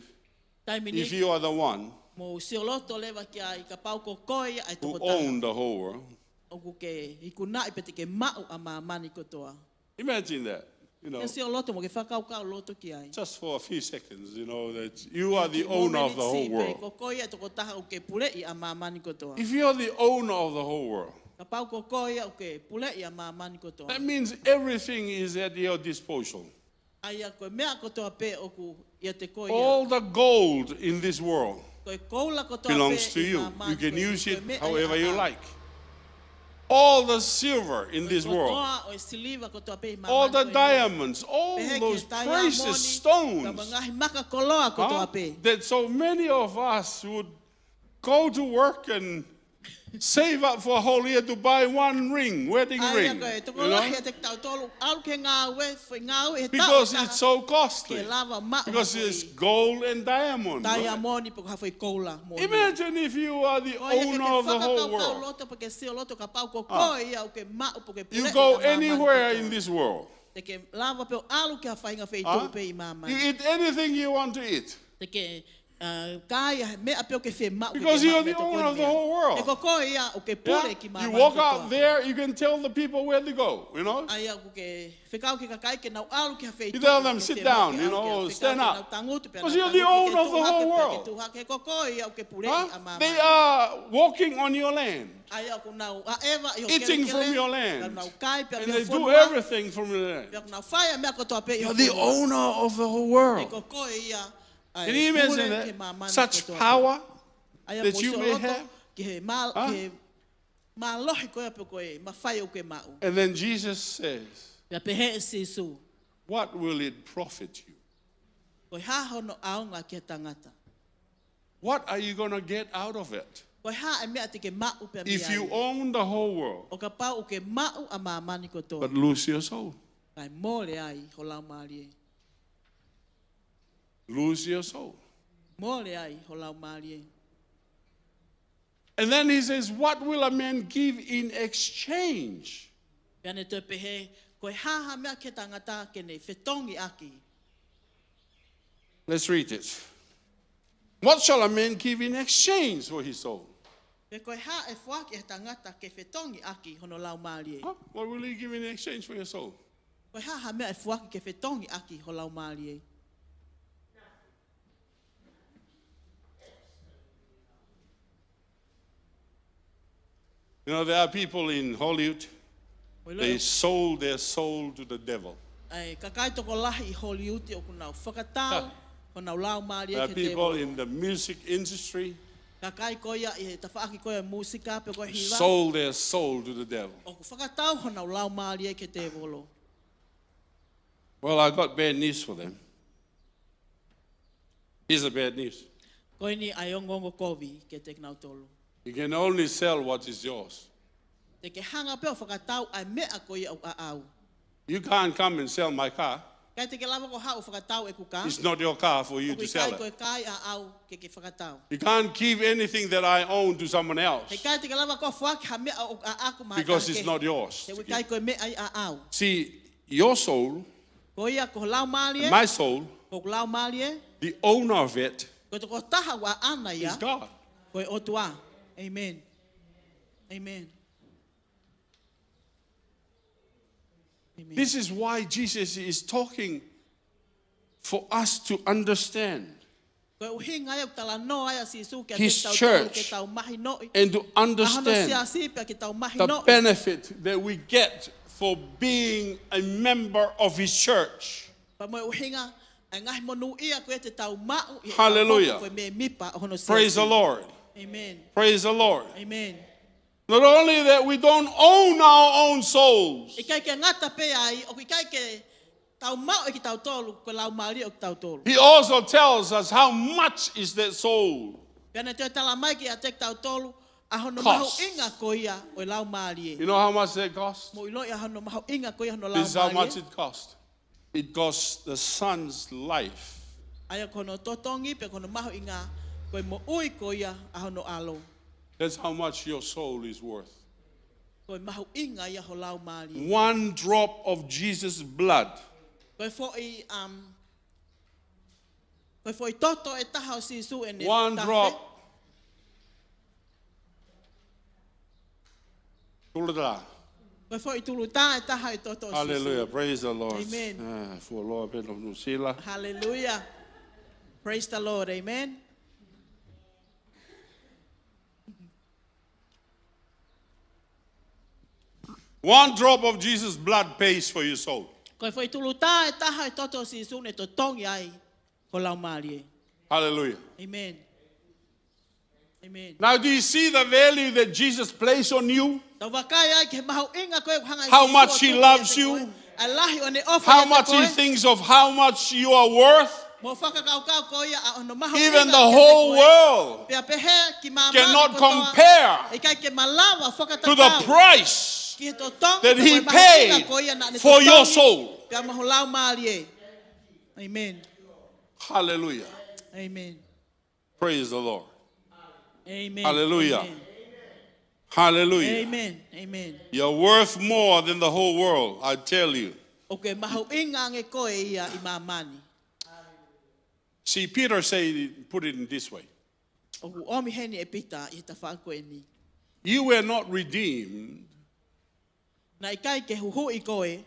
Taimi ni, if you are the one mou sioloto leva ki ai kapau ko koe ia ʻa e who tokotaha owned the whole world? ʻOku ke ikunaʻi pe te ke maʻu ʻa māmani kotoa. Imagine that, you know, Ke sioloto mo ke fakakaukau loto ki ai. Just for a few seconds, you know, that you are the ʻOku ʻi ai e owner of the whole miniti pē world. Ko koe ia e tokotaha ʻoku ke puleʻi ʻa māmani kotoa. If you're the owner of the whole world, Kapau ko koe ia ʻoku ke puleʻi ʻa māmani kotoa. That means everything is at your disposal. ʻA ia ko e meʻa kotoa pē ʻoku ʻiate koe ia. All the gold in this world Ko e koula kotoa pē ʻi māmani ko eni, ko e meʻa ia ʻa e ʻaho. Belongs to you. You can use it however you like. All the silver in this world, Ko e kotoa ʻo e siliva kotoa pē ʻi māmani ko eni. All the diamonds, all those precious stones, Pehē ki he taiamoni, pea mo e ngaahi maka koloa kotoa pē. Huh? That so many of us would go to work and save up for a whole year to buy one ring, wedding ring, you know? ʻA ia ko e tokolahi ʻiate kitautolu ʻalu ki he ngāue, foʻi ngāue he taʻu ʻe taha ke lava maʻu ha foʻi taiamoni pe ko ha foʻi koula moʻoni. Because it's so costly. Because it's gold and diamond, right? Taiamoni pe ko ha foʻi koula moʻoni. Imagine if you are the owner of the whole world. Ko ia ke fakakaukau loto pe ke sioloto kapau ko koe ia ʻoku ke maʻu pe ʻoku ke puleʻi ʻa māmani kotoa. Huh? You go anywhere in this world. Te ke lava pē ʻo ʻalu ki ha faʻahinga feituʻu pē ʻi māmani. Huh? You eat anything you want to eat. Te ke ʻa, kai ʻa e meʻa pē ʻoku ke fiemaʻu ke ke maʻu mei he tokoni meʻa. Because you're the owner of the whole world. He ko koe ia ʻoku ke pule ki māmani kotoa. Yeah? You walk out there, you can tell the people where to go, you know? ʻA ia ʻoku ke fekau ki he kakai ke nau ʻalu ki ha feituʻu ʻoku ke fiemaʻu ke ʻalu ki ai, fekau ke nau tangutu pea nau tangutu pe ke tuʻu hake pea ke tuʻu hake. You tell them, "Sit down, you know, stand up." Because you're the owner of the whole world. He ko koe ia ʻoku ke puleʻi ʻa māmani kotoa. Huh? They are walking on your land. ʻA ia ʻoku nau ʻaʻeva ʻi ho kelekele, Eating from your land. Ka nau kai pē mei ho fonua. And they do everything from your land. Pea ʻoku nau fai ʻa e meʻa kotoa pē ʻi ho fonua. You're the owner of the whole world. He ko koe ia ʻa e pule ki māmani kotoa pē. Can you imagine that? Such power that you may have? ʻA ia mou sioloto ki he mā-, Huh? ki he mālohi ko ia pe ko e mafai ʻoku ke maʻu. And then Jesus says, Pea pehē ʻe Sīsū, "What will it profit you?" Ko e hā hono ʻaonga ki he tangata? What are you gonna get out of it? Ko e hā e meʻa te ke maʻu pē mei ai? If you own the whole world, ʻO kapau ʻoku ke maʻu ʻa māmani kotoa. But lose your soul. Kae mole ai ho laumālie. Lose your soul. Mole ai ho laumālie. And then he says, "What will a man give in exchange?" Pea ne toe pehē, ko e hā ha meʻa ki he tangata ke ne fetongi ʻaki? Let's read it. "What shall a man give in exchange for his soul?" Pe ko e hā ʻe foaki ʻe he tangata ke fetongi ʻaki hono laumālie? Huh? What will he give in exchange for your soul? Ko e hā ha meʻa ʻe foaki ke fetongi ʻaki ho laumālie? You know, there are people in Hollywood, ʻoku ʻi ai e they sold their soul to the devil. ʻA e kakai tokolahi ʻi Hollywood ʻoku nau fakatau honau laumālie ki he tēvolo. There are people in the music industry, Kakai ko ia ʻi he tafaʻaki ko ia ʻo e mūsika pe ko e hiva, sold their soul to the devil. ʻOku fakatau honau laumālie ki he tēvolo. Well, I got bad news for them. Here's the bad news. Ko eni ʻa e ongoongo kovi kiate kinautolu. You can only sell what is yours. Te ke hanga pē ʻo fakatau ʻa e meʻa ko ia ʻoku ʻaʻau. You can't come and sell my car. ʻIkai te ke lava koe ʻo haʻu ʻo fakatau ʻeku kā. It's not your car for you to sell it. ʻOku ʻikai ko e kā ia ʻaʻau ke ke fakatau. You can't give anything that I own to someone else. He ʻikai te ke lava koe ʻo foaki ha meʻa ʻoku ʻaʻaku maʻa ha taha kehe. Because it's not yours to give. He ʻoku ʻikai ko e meʻa ia ʻaʻau. See, your soul, Ko ia ko ho laumālie, and my soul, ko hoku laumālie, the owner of it, ko e tokotaha ʻoku ʻaʻana ia, is God. Ko e ʻOtua. Amen. Amen. Amen. This is why Jesus is talking for us to understand Ko e ʻuhinga ia ʻoku talanoa ai ʻa Sīsū kiate kitautolu, his church, ke tau mahinoʻi, and to understand ʻa hono siasi pea ke tau mahinoʻi the benefit that we get for being a member of his church. Pea mo e ʻuhinga ʻa e ngaahi monūʻia ko ia te tau maʻu ʻi he, hallelujah, ko e mēmipa ʻo hono siasi. Praise the Lord. Amen. Praise the Lord. Amen. Not only that, we don't own our own souls. ʻIkai ke ngata pē ai, ʻoku ʻikai ke tau maʻu ʻe kitautolu ko e laumālie ʻo kitautolu. He also tells us how much is that soul. Pea ne toe tala mai kiate kitautolu ʻa hono, cost, mahuʻinga ko ia ʻo e laumālie. You know how much that cost? Mou ʻiloʻi ʻa hono mahuʻinga ko ia hono laumālie? This is how much it cost. It cost the son's life. ʻA ia ko hono totongi pea ko hono mahuʻinga ko e moʻui ko ia ʻa hono ʻalo. That's how much your soul is worth. Ko e mahuʻinga ia ho laumālie. One drop of Jesus' blood. Ko e foʻi, um, ko e foʻi toto ʻe taha ʻo Sīsū ʻene tafe. One drop. Tulutā. Ko e foʻi tulutā ʻe taha ʻo e toto ʻo Sīsū. Hallelujah. Praise the Lord. Amen. Ah, fuoloa pē ʻa Nuʻusila. Hallelujah. Praise the Lord. Amen. One drop of Jesus' blood pays for your soul. Ko e foʻi tulutā ʻe taha ʻo e toto ʻo Sīsū ne totongi ai ho laumālie. Hallelujah. Amen. Amen. Now, do you see the value that Jesus placed on you? Tau vakai ai ki he mahuʻinga ko ē ʻoku hanga ʻe Sīsū ʻo tuku kiate koe. How much he loves you. ʻA e lahi ʻo ʻene ʻofa kiate koe. How much he thinks of how much you are worth. Mo e fakakaukau ko ia ʻa hono mahuʻinga kiate koe. Even the whole world cannot compare to the price that he paid for your soul. Pea pehē ki māmani kotoa, ʻikai ke malava ʻo fakatatau ki he totongi pe ko e mahuʻinga ko ia naʻa ne totongi pea mo ho laumālie. Amen. Hallelujah. Amen. Praise the Lord. Amen. Hallelujah. Amen. Hallelujah. Amen. Amen. You're worth more than the whole world, I tell you. ʻOku ke mahuʻinga ange koe ia ʻi māmani. See, Peter said, put it in this way. ʻOku ʻomi heni ʻe Pita ʻi he tafaʻaki ko eni. You were not redeemed Naʻe ʻikai ke huhuʻi koe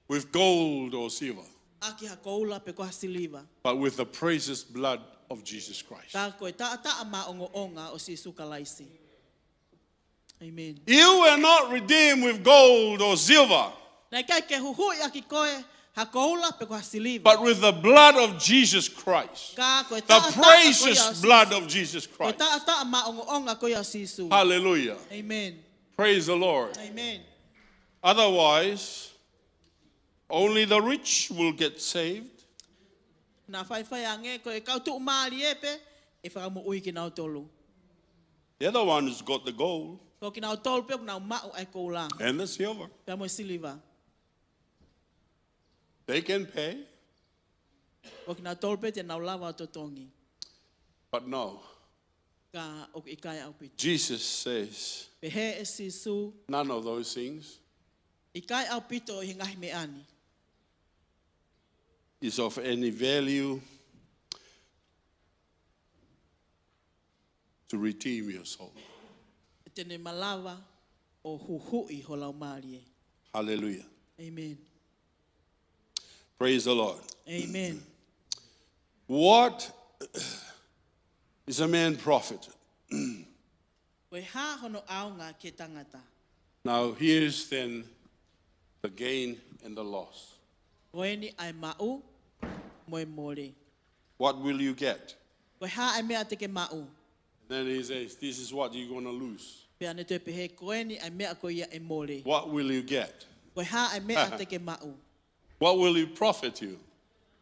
with gold or silver, ʻaki ha koula pe ko ha siliva, but with the precious blood of Jesus Christ. Ka ko e taʻataʻa maʻongoʻonga ʻo Sīsū Kalaisi. Amen. You were not redeemed with gold or silver, Naʻe ʻikai ke huhuʻi ʻaki koe ha koula pe ko ha siliva, but with the blood of Jesus Christ. Ka ko e taʻataʻa ko ia ʻo Sīsū. The precious blood of Jesus Christ. Ko e taʻataʻa maʻongoʻonga ko ia ʻo Sīsū. Hallelujah. Amen. Praise the Lord. Amen. Otherwise, only the rich will get saved. Naʻa faifai ange ko e kau tuʻumālie pē ʻe fakamoʻui kinautolu. They're the ones who got the gold. Ko kinautolu pē ʻoku nau maʻu ʻa e koula. And the silver. Pea mo e siliva. They can pay. Ko kinautolu pē te nau lava ʻo totongi. But no, ka ʻoku ʻikai ʻaupito. Jesus says, Pehē ʻe Sīsū, none of those things ʻikai ʻaupito ʻi he ngaahi meʻa ni is of any value to redeem your soul. Te ne malava ʻo huhuʻi ho laumālie. Hallelujah. Amen. Praise the Lord. Amen. What is a man profit? Ko e hā hono ʻaonga ki he tangata? Now, here's then the gain and the loss. Ko eni ʻa e maʻu mo e mole. What will you get? Ko e hā ʻa e meʻa te ke maʻu? Then he says, this is what you're gonna lose. Pea ne toe pehē, ko eni ʻa e meʻa ko ia ʻe mole. What will you get? Ko e hā ʻa e meʻa te ke maʻu? What will it profit you?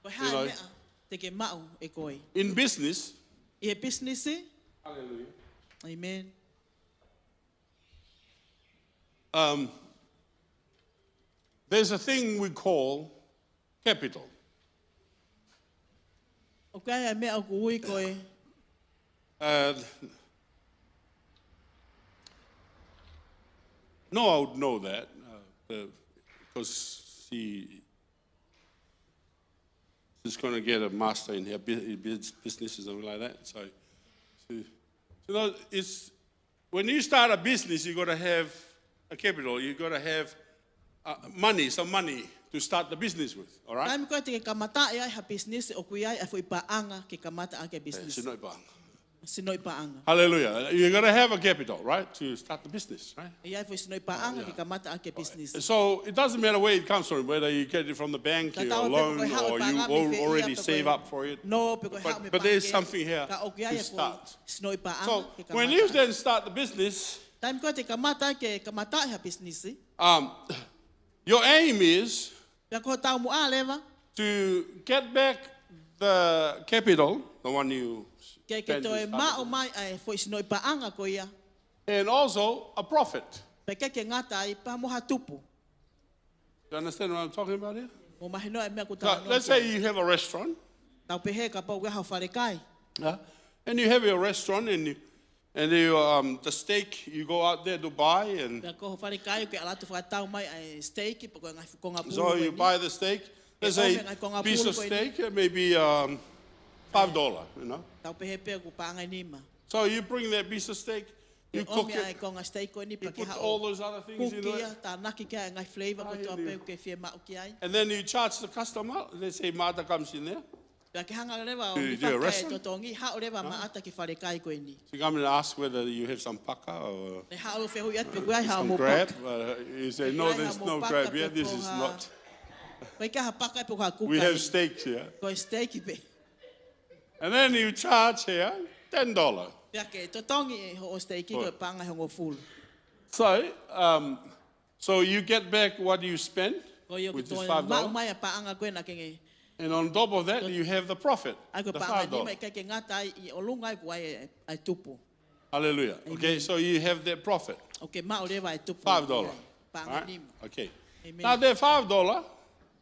Ko e hā ʻa e meʻa te ke maʻu ʻe koe? In business, ʻi he pisinisi. Hallelujah. Amen. Um, there's a thing we call capital. ʻOku ʻi ai ʻa e meʻa ʻoku ui ko e Uh, no, I would know that, uh, because she, she's gonna get a master in her bu-, in bus-, business or something like that. So, she, you know, it's, when you start a business, you gotta have a capital. You gotta have, uh, money, some money to start the business with, all right? Taimi ko ē te ke kamataʻi ai ha pisinisi, ʻoku ʻi ai ʻa e foʻi paʻanga ke kamata ʻaki e pisinisi. Sinoʻi paʻanga. Sinoʻi paʻanga. Hallelujah. You gotta have a capital, right, to start the business, right? ʻI ai e foʻi sinoʻi paʻanga ke kamata ʻaki e pisinisi. So it doesn't matter where it comes from, whether you get it from the bank or a loan or you already save up for it. But, but there's something here to start. So when you then start the business, Taimi ko ē te ke kamata ke kamataʻi ha pisinisi, um, your aim is, pea ko e taumuʻa leva, to get back the capital, the one you spent to start the business, ke ke toe maʻu mai ʻa e foʻi sinoʻi paʻanga ko ia, and also a profit. Pea ke ke ngata ai pea mo ha tupu. You understand what I'm talking about here? Mou mahinoʻi e meʻa ʻoku ou talanoa ki ai? So, let's say you have a restaurant. Tau pehē kapau ʻoku ʻi ai haʻo falekai. Yeah? And you have your restaurant and you, and you, um, the steak, you go out there to buy and Pea ko ho falekai ʻoku ke ʻalu atu ʻo fakatau mai ʻa e steak, pe ko e ngaahi fuʻu konga pulu ko eni. So you buy the steak, let's say, piece of steak, maybe, um, five dollar, you know? Tau pehē pē ʻoku paʻanga ʻe nima. So you bring that piece of steak, you cook it. ʻOmi ʻa e konga steak ko eni pea ke haʻu ʻo kuki ia, tānaki ki ai e ngaahi flavor kotoa pē ʻoku ke fiemaʻu ki ai. And then you charge the customer, let's say Martha comes in there. Pea ke hanga leva ʻo faka e totongi, haʻu leva Martha ki he falekai ko eni. She come and ask whether you have some paka or some crab. Ne haʻu ʻo fehuʻi atu pe ʻoku ʻi ai haʻamou paka. Uh, you say, no, there's no crab here. This is not. Pe ko ha paka pe ko ha kuka. We have steak here. Ko e steak pē. And then you charge here ten dollar. Pea ke totongi ʻe hoʻo steak ko e paʻanga ʻe hongofulu. So, um, so you get back what you spent, which is five dollars. Ko ia ʻoku ke toe maʻu mai ʻa e paʻanga ko ē naʻa ke ngāueʻaki. And on top of that, you have the profit, the five dollar. ʻA ia ko e paʻanga ʻe nima ʻikai ke ngata ai, ʻi ʻolunga ai ʻoku ʻi ai ʻa e tupu. Hallelujah. Amen. Okay, so you have that profit. ʻOku ke maʻu leva e tupu. Five dollar. Paʻanga ʻe nima. All right? Okay. Amen. Now that five dollar,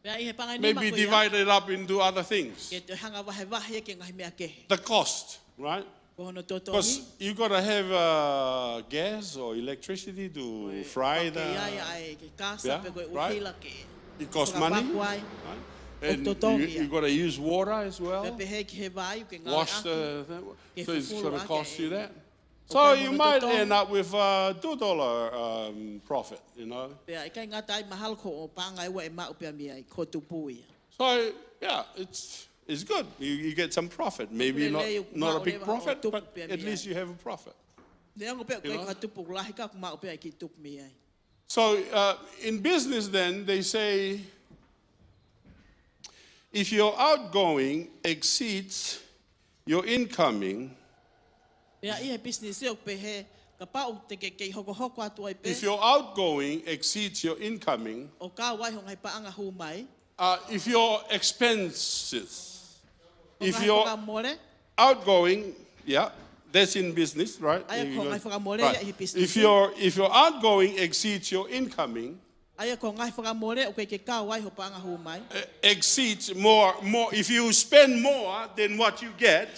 pea ʻi he paʻanga ʻe nima ko ia, maybe divide it up into other things. Ke toe hanga ʻo vahevahe ki he ngaahi meʻa kehe. The cost, right? Ko hono totongi. 'Cause you gotta have, uh, gas or electricity to fry the, yeah, right? It costs money, right? Ko e ʻuhila ke fakapaku ai. And you, you gotta use water as well. Pea pehē ki he vai ʻoku ke ngāueʻaki. Wash the thing. So it's gonna cost you that. So you might end up with a two dollar, um, profit, you know. Pea ʻikai ngata ai, mahalo ko e paʻanga ʻe ua ʻe maʻu pē mei ai, ko e tupu ia. So, yeah, it's, it's good. You, you get some profit. Maybe not, not a big profit, but at least you have a profit. Neongo pē ʻoku ʻikai ko ha tupu lahi ka ʻoku maʻu pē ʻa e kiʻi tupu mei ai. So, uh, in business then, they say, if your outgoing exceeds your incoming, Pea ʻi he pisinisi ʻoku pehē, kapau te ke kei hokohoko atu ai pē. If your outgoing exceeds your incoming, ʻo kau ai ho ngaahi paʻanga hū mai. Uh, if your expenses, if your outgoing, yeah, that's in business, right? ʻA ia ko e ngaahi fakamole ia ʻi he pisinisi. If your, if your outgoing exceeds your incoming, ʻA ia ko e ngaahi fakamole ʻoku ʻikai ke kau ai ho paʻanga hū mai. Uh, exceeds more, more. If you spend more than what you get,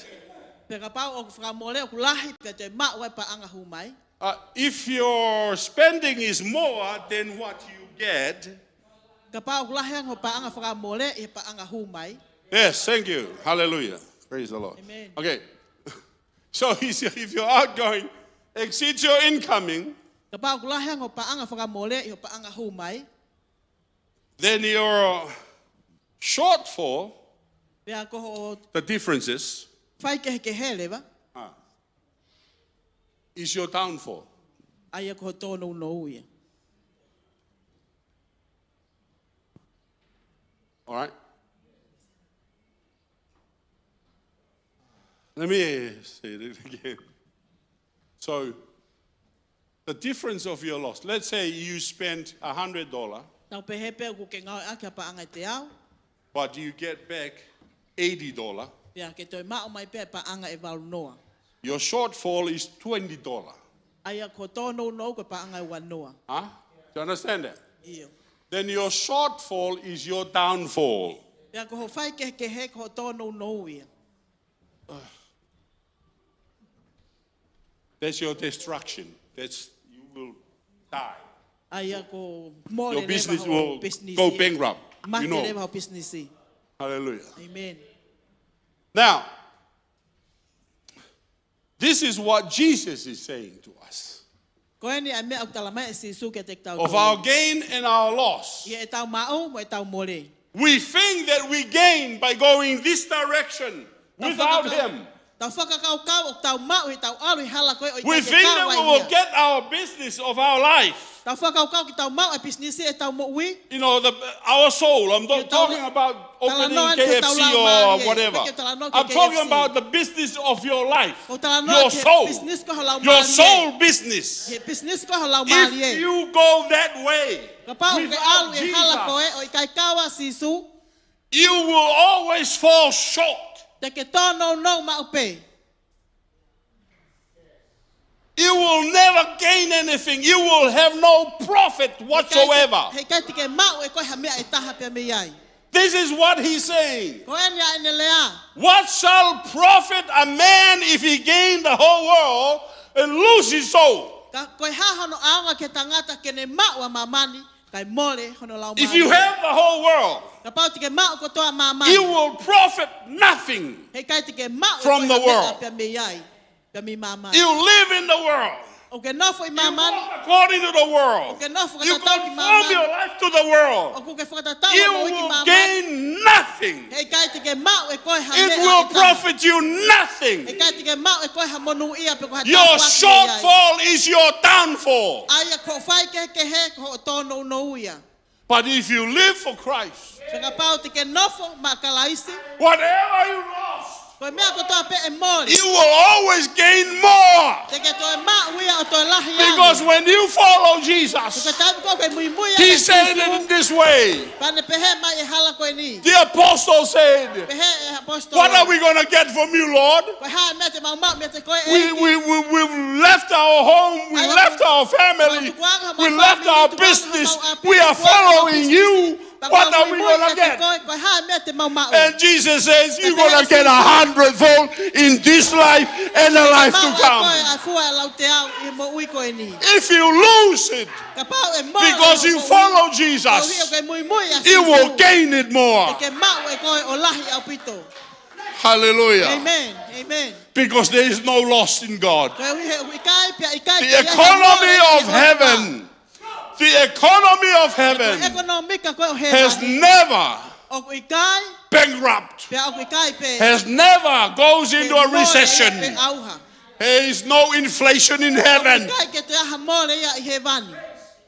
Pea kapau ʻoku fakamole ʻoku lahi pea toe maʻu ai paʻanga hū mai. Uh, if your spending is more than what you get, Kapau ʻoku lahi ange hoʻo paʻanga fakamole ʻi he paʻanga hū mai. Yes, thank you. Hallelujah. Praise the Lord. Amen. Okay. So he said, if your outgoing exceeds your incoming, Kapau ʻoku lahi ange hoʻo paʻanga fakamole ʻi hoʻo paʻanga hū mai. Then your shortfall, Pea ko hoʻo the differences, faikehekehe leva, ah, is your downfall. ʻA ia ko hoʻo tōnounou ia. All right? Let me say it again. So, the difference of your loss. Let's say you spent a hundred dollar, Tau pehē pē ʻoku ke ngāueʻaki ha paʻanga ʻe teau, but you get back eighty dollar. Pea ke toe maʻu mai pē paʻanga ʻe valu noa. Your shortfall is twenty dollar. ʻA ia ko hoʻo tōnounou ko e paʻanga ʻe ua noa. Huh? Do you understand that? ʻIo. Then your shortfall is your downfall. Pea ko hoʻo faikehekehe ko hoʻo tōnounou ia. That's your destruction. That's, you will die. ʻA ia ko mole Your leva business hoʻo will pisinisi. Go bankrupt. Mate You know. Leva hoʻo pisinisi. Hallelujah. Amen. Now, this is what Jesus is saying to us. Ko eni ʻa e meʻa ʻoku tala mai ʻe Sīsū kiate kitautolu. Of our gain and our loss. ʻI heʻetau maʻu mo ʻetau mole. We think that we gain by going this direction without him. Tau fakakaukau ʻoku tau maʻu ʻi heʻetau ʻalu ʻi he hala ko ē ʻo ʻikai ke kau ai ia. We think that we will get our business of our life. Tau fakakaukau ke tau maʻu e pisinisi ʻetau moʻui. You know, the, our soul. I'm not talking about opening K F C or whatever. I'm talking about the business of your life. Your soul. Your soul business. If you go that way without Jesus, you will always fall short. Te ke tōnounou maʻu pē. You will never gain anything. You will have no profit whatsoever. Heʻikai te ke maʻu ʻe koe ha meʻa ʻe taha pea mei ai. This is what he's saying. Ko eni ʻa ʻene lea. What shall profit a man if he gain the whole world and lose his soul? Ka ko e hā hono ʻaonga ki he tangata ke ne maʻu ʻa māmani, kae mole hono laumālie? If you have the whole world, Kapau te ke maʻu kotoa māmani, you will profit nothing. Heʻikai te ke maʻu ʻe koe ha meʻa pea mei ai, pea mei māmani. You live in the world. ʻOku ke nofo ʻi māmani. You walk according to the world. ʻOku ke nofo fakatatau ki māmani. You conform your life to the world. ʻOku ke fakatatau hoʻo moʻui ki māmani. You will gain nothing. Heʻikai te ke maʻu ʻe koe ha meʻa ʻe taha. It will profit you nothing. Heʻikai te ke maʻu ʻe koe ha monūʻia pe ko ha tāpuaki mei ai. Your shortfall is your downfall. ʻA ia ko hoʻo faikehekehe ko hoʻo tōnounou ia. But if you live for Christ, Pea kapau te ke nofo maʻa Kalaisi, whatever you lost, ko e meʻa kotoa pē ʻe mole, you will always gain more. Te ke toe maʻu ia ʻo toe lahi ange. Because when you follow Jesus, Ko e taimi ko ē ʻoku ke muimui ai Sīsū, he said it in this way. Pea ne pehē mai ʻi he hala ko eni. The apostle said, Pehē ʻe he ʻaposetolo, "What are we gonna get from you, Lord? Ko e hā e meʻa te mau maʻu meiate koe, ʻEiki? We, we, we, we've left our home, we left our family, we left our business, we are following you. What are we gonna get?" Ko e hā e meʻa te mau maʻu? And Jesus says, "You're gonna get a hundredfold in this life and the life to come." Maʻu ʻe koe ʻa e fua ʻe lauteau ʻi he moʻui ko eni. If you lose it Kapau ʻe mole, because you follow Jesus, koeʻuhi ʻoku ke muimui ʻia Sīsū, you will gain it more. Te ke maʻu ʻe koe ʻo lahi ʻaupito. Hallelujah. Amen. Amen. Because there is no loss in God. Koeʻuhi he ʻoku ʻikai pea ʻikai ke ʻi ai ha mole ʻi he ʻOtua. The economy of heaven, the economy of heaven Ko e ʻekonōmika ko ē ʻo hēvani, has never ʻoku ʻikai, bankrupt, pea ʻoku ʻikai pē, has never goes into a recession. Ke mole ia pe ʻauha. There is no inflation in heaven. ʻOku ʻikai ke toe ʻi ai ha mole ia ʻi hēvani.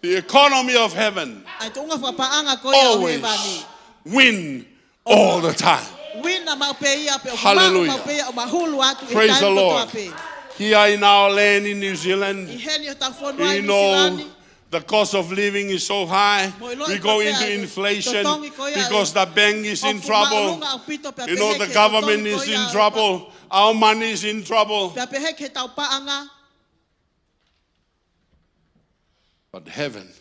The economy of heaven ʻA e tuʻunga fakapaʻanga ko ia ʻo hēvani always win all the time. Uina maʻu pē ia pe ʻoku maʻu, Hallelujah, maʻu pē ia ʻo mahulu atu ʻi he taimi kotoa pē. Praise the Lord. Here in our land in New Zealand, ʻI heni ʻi hotau fonua ʻi Nuʻu Sila ni, you know, the cost of living is so high. Mo ʻiloʻi pē ʻa e totongi ko ia ʻo e moʻui. We go into inflation because the bank is in trouble. ʻOku māʻolunga ʻaupito pea pehē ki he totongi ko ia ʻo e pa- You know, the government is in trouble. Our money is in trouble. Pea pehē ki heʻetau paʻanga. But heaven,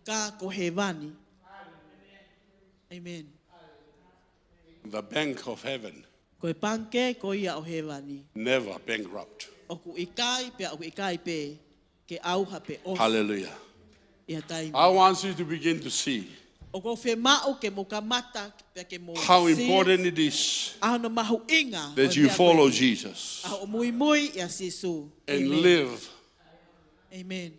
Ka ko hēvani. Amen. The bank of heaven, Ko e pangikē ko ia ʻo hēvani. Never bankrupt. ʻOku ʻikai pea ʻoku ʻikai pē ke ʻauha pe ʻosi. Hallelujah. ʻI ha taimi. I want you to begin to see ʻOku ou fiemaʻu ke mou kamata pea ke mou how see important it is ʻa hono mahuʻinga ʻo that e you meʻa ko follow eni. Jesus ʻA hoʻo muimui ʻia Sīsū. and ʻĒmeni. live ʻĒmeni.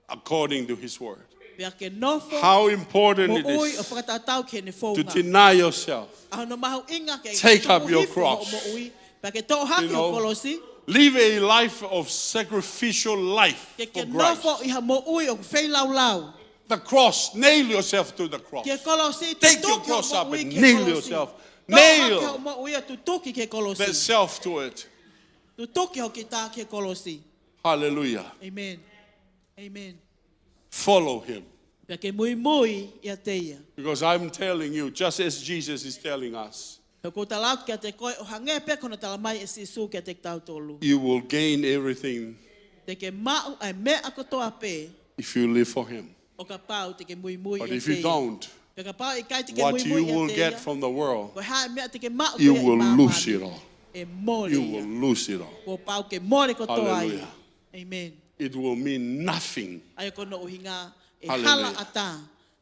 according to his word. Pea ke nofo How important it moʻui ʻo is fakatatau ki heʻene to founga. deny yourself, ʻA hono mahuʻinga ke take up tuku your hifo cross. Hoʻo moʻui. Pea ke toʻo hake You hoʻo know, kolosi. Live a life of sacrificial life Ke for ke nofo Christ. ʻi ha moʻui ʻoku feilaulau. The cross, nail yourself to the cross. Ki he kolosi, Take your tutuki hoʻo cross up moʻui and ki he nail kolosi. yourself. Toʻo hake Nail hoʻo moʻui ʻo tutuki ki he kolosi. that self to it. Tutuki hoʻo kita ki he kolosi. Hallelujah. ʻĒmeni. ʻĒmeni. Follow him. Pea ke muimui ʻiate ia. Because I'm telling you, just as Jesus is telling us, Pea ʻoku ou tala atu kiate koe ʻo hangē pē ko hono tala mai ʻe Sīsū kiate kitautolu. you will gain everything Te ke maʻu ʻa e meʻa kotoa pē if you live for him. ʻo kapau te ke muimui But ʻiate ia. If you don't, Pea kapau ʻe ʻikai te ke what muimui you will ʻiate get ia, from the world, ko e hā e meʻa te ke maʻu you pē ia ʻi will māmani, lose it all. ʻe mole You ia. Will lose it all. Kuo pau ke mole kotoa ia. Hallelujah. ʻĒmeni. It will mean nothing. ʻA ia ko hono ʻuhinga ʻe Hallelujah. hala ʻatā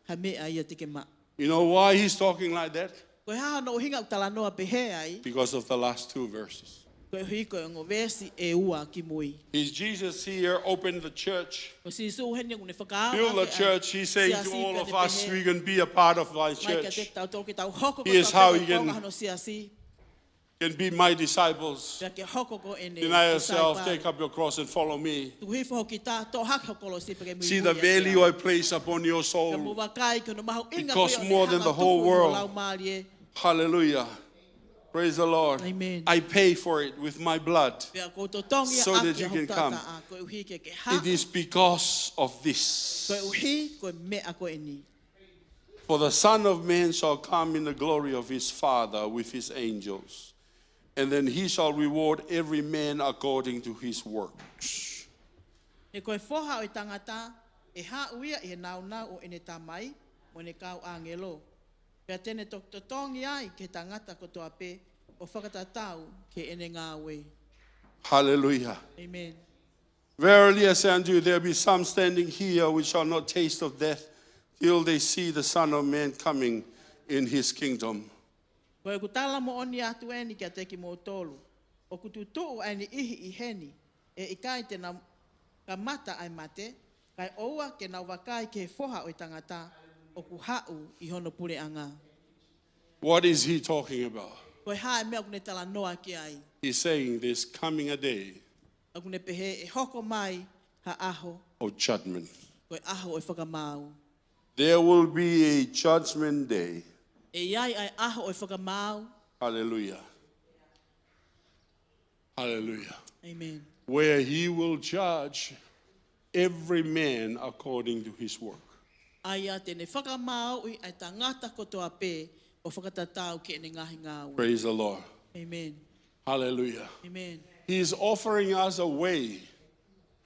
ha meʻa ia te ke maʻu. You know why he's talking like that? Ko e hā hono ʻuhinga ʻoku talanoa pehē ai? Because of the last two verses. Koeʻuhi ko e ongo veesi ʻe ua ki mui. Is Jesus here opened the church, Ko Sīsū heni ʻoku ne fakaʻau build the ʻaki ʻa e church? He's saying to siasi all pea of ne us, pehē we can be a part of my mai kiate church. kitautolu ke tau hoko Here's kotoa how pē you ko e can- konga hono siasi. Can be my disciples. Pea ke hoko ko ʻene Deny yourself, disciple. Take up your cross and follow me. Tuku hifo hoʻo kita, toʻo hake hoʻo kolosi pea ke muimui See the ʻiate value au. I place upon your Pea mou soul. vakai ki hono mahuʻinga It costs ko ia ʻo e more than the hanga whole tuku world. Ho laumālie. Hallelujah. Praise the Lord. Amen. I pay for it with my blood. Pea ʻoku ou totongi So ʻaki that you hoku can come. taʻataʻa, koeʻuhi ke ke haʻu. It is because of this. Koeʻuhi ko e meʻa ko eni. For the Son of Man shall come in the glory of his Father with his angels, and then he shall reward every man according to his works. He ko e Foha ʻo e Tangata ʻe haʻu ia ʻi he nāunau ʻo ʻene Tamai mo ʻene kau ʻāngelo. Pea te ne toki totongi ai ki he tangata kotoa pē ʻo fakatatau ki heʻene ngāue. Hallelujah. ʻĒmeni. Verily I say unto you, there be some standing here which shall not taste of death till they see the Son of Man coming in his kingdom. Ko ʻeku tala moʻoni atu eni kiate kimoutolu, ʻoku tutuʻu ʻa e niʻihi ʻi heni, ʻe ʻikai te nau kamata ʻa e mate, kae ʻoua ke nau vakai ki he Foha ʻo e Tangata ʻoku haʻu ʻi hono puleʻanga. What is he talking about? Ko e hā e meʻa ʻoku ne talanoa ki ai? He's saying there's coming a day ʻOku ne pehē ʻe hoko mai ha ʻaho, of judgment. ko e ʻaho ʻo e fakamaau. There will be a judgment day. ʻE ʻi ai ʻa e ʻaho ʻo e fakamaau. Hallelujah. Hallelujah. ʻĒmeni. Where he will judge every man according to his work. ʻA ia te ne fakamāuʻi ʻa e tangata kotoa pē ʻo fakatatau ki heʻene ngaahi ngāue. Praise the Lord. ʻĒmeni. Hallelujah. ʻĒmeni. He is offering us a way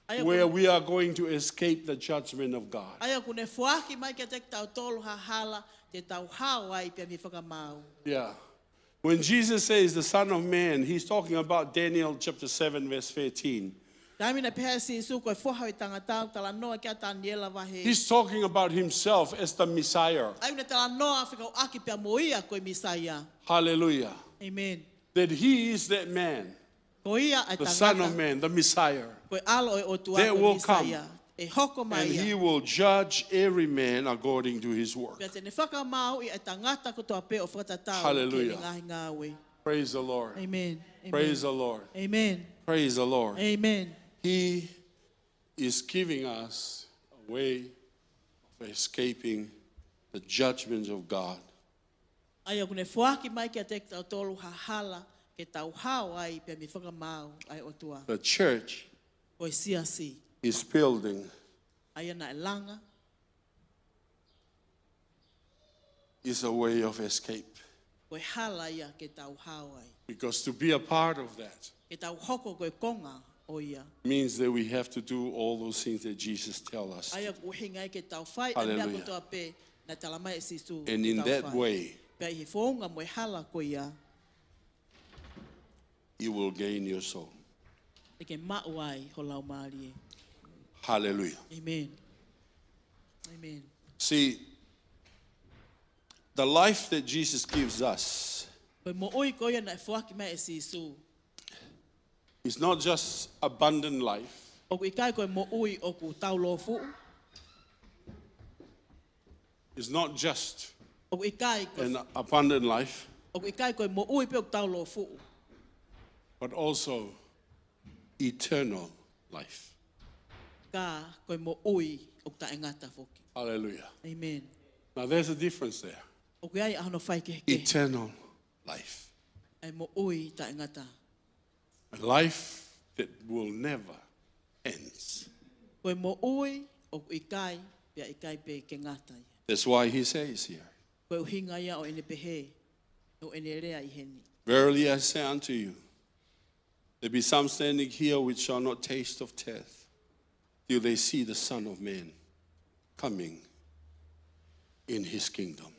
ʻA ia where ʻoku, we are going to escape the judgment of God. ʻa ia ʻoku ne foaki mai kiate kitautolu ha hala te tau hao ai pea mei he fakamaau. Yeah. When Jesus says the Son of Man, he's talking about Daniel chapter seven, verse thirteen. Taimi naʻe pehē ʻe Sīsū ko e Foha ʻo e Tangata, talanoa ki ai ʻa Taniela vahe. He's talking about himself as the Messiah. ʻA ia ʻoku ne talanoa fekauʻaki pea mo ia ko e Mīsaia. Hallelujah. ʻĒmeni. That he is that man, Ko ia ʻa e the Son of tangata, Man, the Messiah. ko e ʻAlo ʻo e ʻOtua, That ko e will come. Mīsaia. ʻE hoko mai And ia. He will judge every man according to his work. Pea te ne fakamāuʻi ʻa e tangata kotoa pē ʻo fakatatau ki Hallelujah. heʻene ngaahi ngāue. Praise the Lord. ʻĒmeni. ʻĒmeni. Praise the Lord. ʻĒmeni. Praise the Lord. ʻĒmeni. He is giving us a way of escaping the judgments of God. ʻA ia ʻoku ne foaki mai kiate kitautolu ha hala ke tau hao ai pea mei he fakamaau ʻa e ʻOtua. The church Ko e siasi, is building ʻa ia naʻe langa, is a way of escape. ko e hala ia ke tau hao ai. Because to be a part of that Ke tau hoko ko e konga ʻo ia. means that we have to do all those things that Jesus tells us. ʻA ia ʻoku ʻuhinga ai ke tau fai ʻa e meʻa Hallelujah. kotoa pē naʻe tala mai ʻe Sīsū And ke in tau that fai. Way, Pea ʻi he founga mo e hala ko ia. you will gain your soul. Te ke maʻu ai ho laumālie. Hallelujah. Amen. Amen. See, the life that Jesus gives us Ko e moʻui ko ia naʻe foaki mai ʻe Sīsū. is not just abundant life. ʻOku ʻikai ko e moʻui ʻoku taulōfuʻu. It's not just ʻOku ʻikai ko, an abundant life, ʻoku ʻikai ko e moʻui pē ʻoku taulōfuʻu. but also eternal life. Ka ko e moʻui ʻoku taʻengata foki. Hallelujah. Amen. Now there's a difference there. ʻOku ʻi ai ʻa hono faikehekehe. Eternal life. ʻA e moʻui taʻengata. A life that will never end. Ko e moʻui ʻoku ʻikai, pea ʻikai pē ke ngata ia. That's why he says here, Ko e ʻuhinga ia ʻo ʻene pehē, ʻo ʻene lea ʻi heni. Verily I say unto you, there be some standing here which shall not taste of death till they see the Son of Man coming in his kingdom.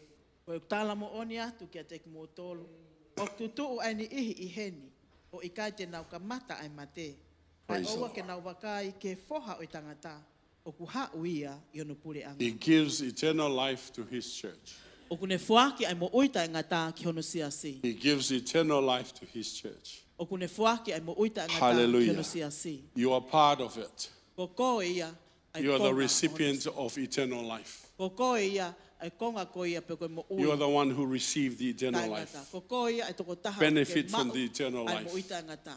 Ko e tala moʻoni atu kiate kimoutolu, ʻoku tutuʻu ʻa e niʻihi ʻi heni, ʻo ʻikai te nau kamata ʻa e mate. ʻA e Praise the ʻoua Lord. Ke nau vakai ki he Foha ʻo e Tangata, ʻoku haʻu ia ʻi hono puleʻanga. He gives eternal life to his church. ʻOku ne foaki ʻa e moʻui taʻengata ki hono siasi. He gives eternal life to his church. ʻOku ne foaki ʻa e moʻui taʻengata ki Hallelujah. Hono siasi. You are part of it. Ko koe ia ʻa e You are the konga ʻo hono recipient of eternal life. Ko koe ia ʻa e konga ko ia pe ko e moʻui You are the one who received the eternal taʻengata. Life. Ko koe ia ʻa e tokotaha Benefit ke from maʻu the eternal ʻa e life. Moʻui taʻengata.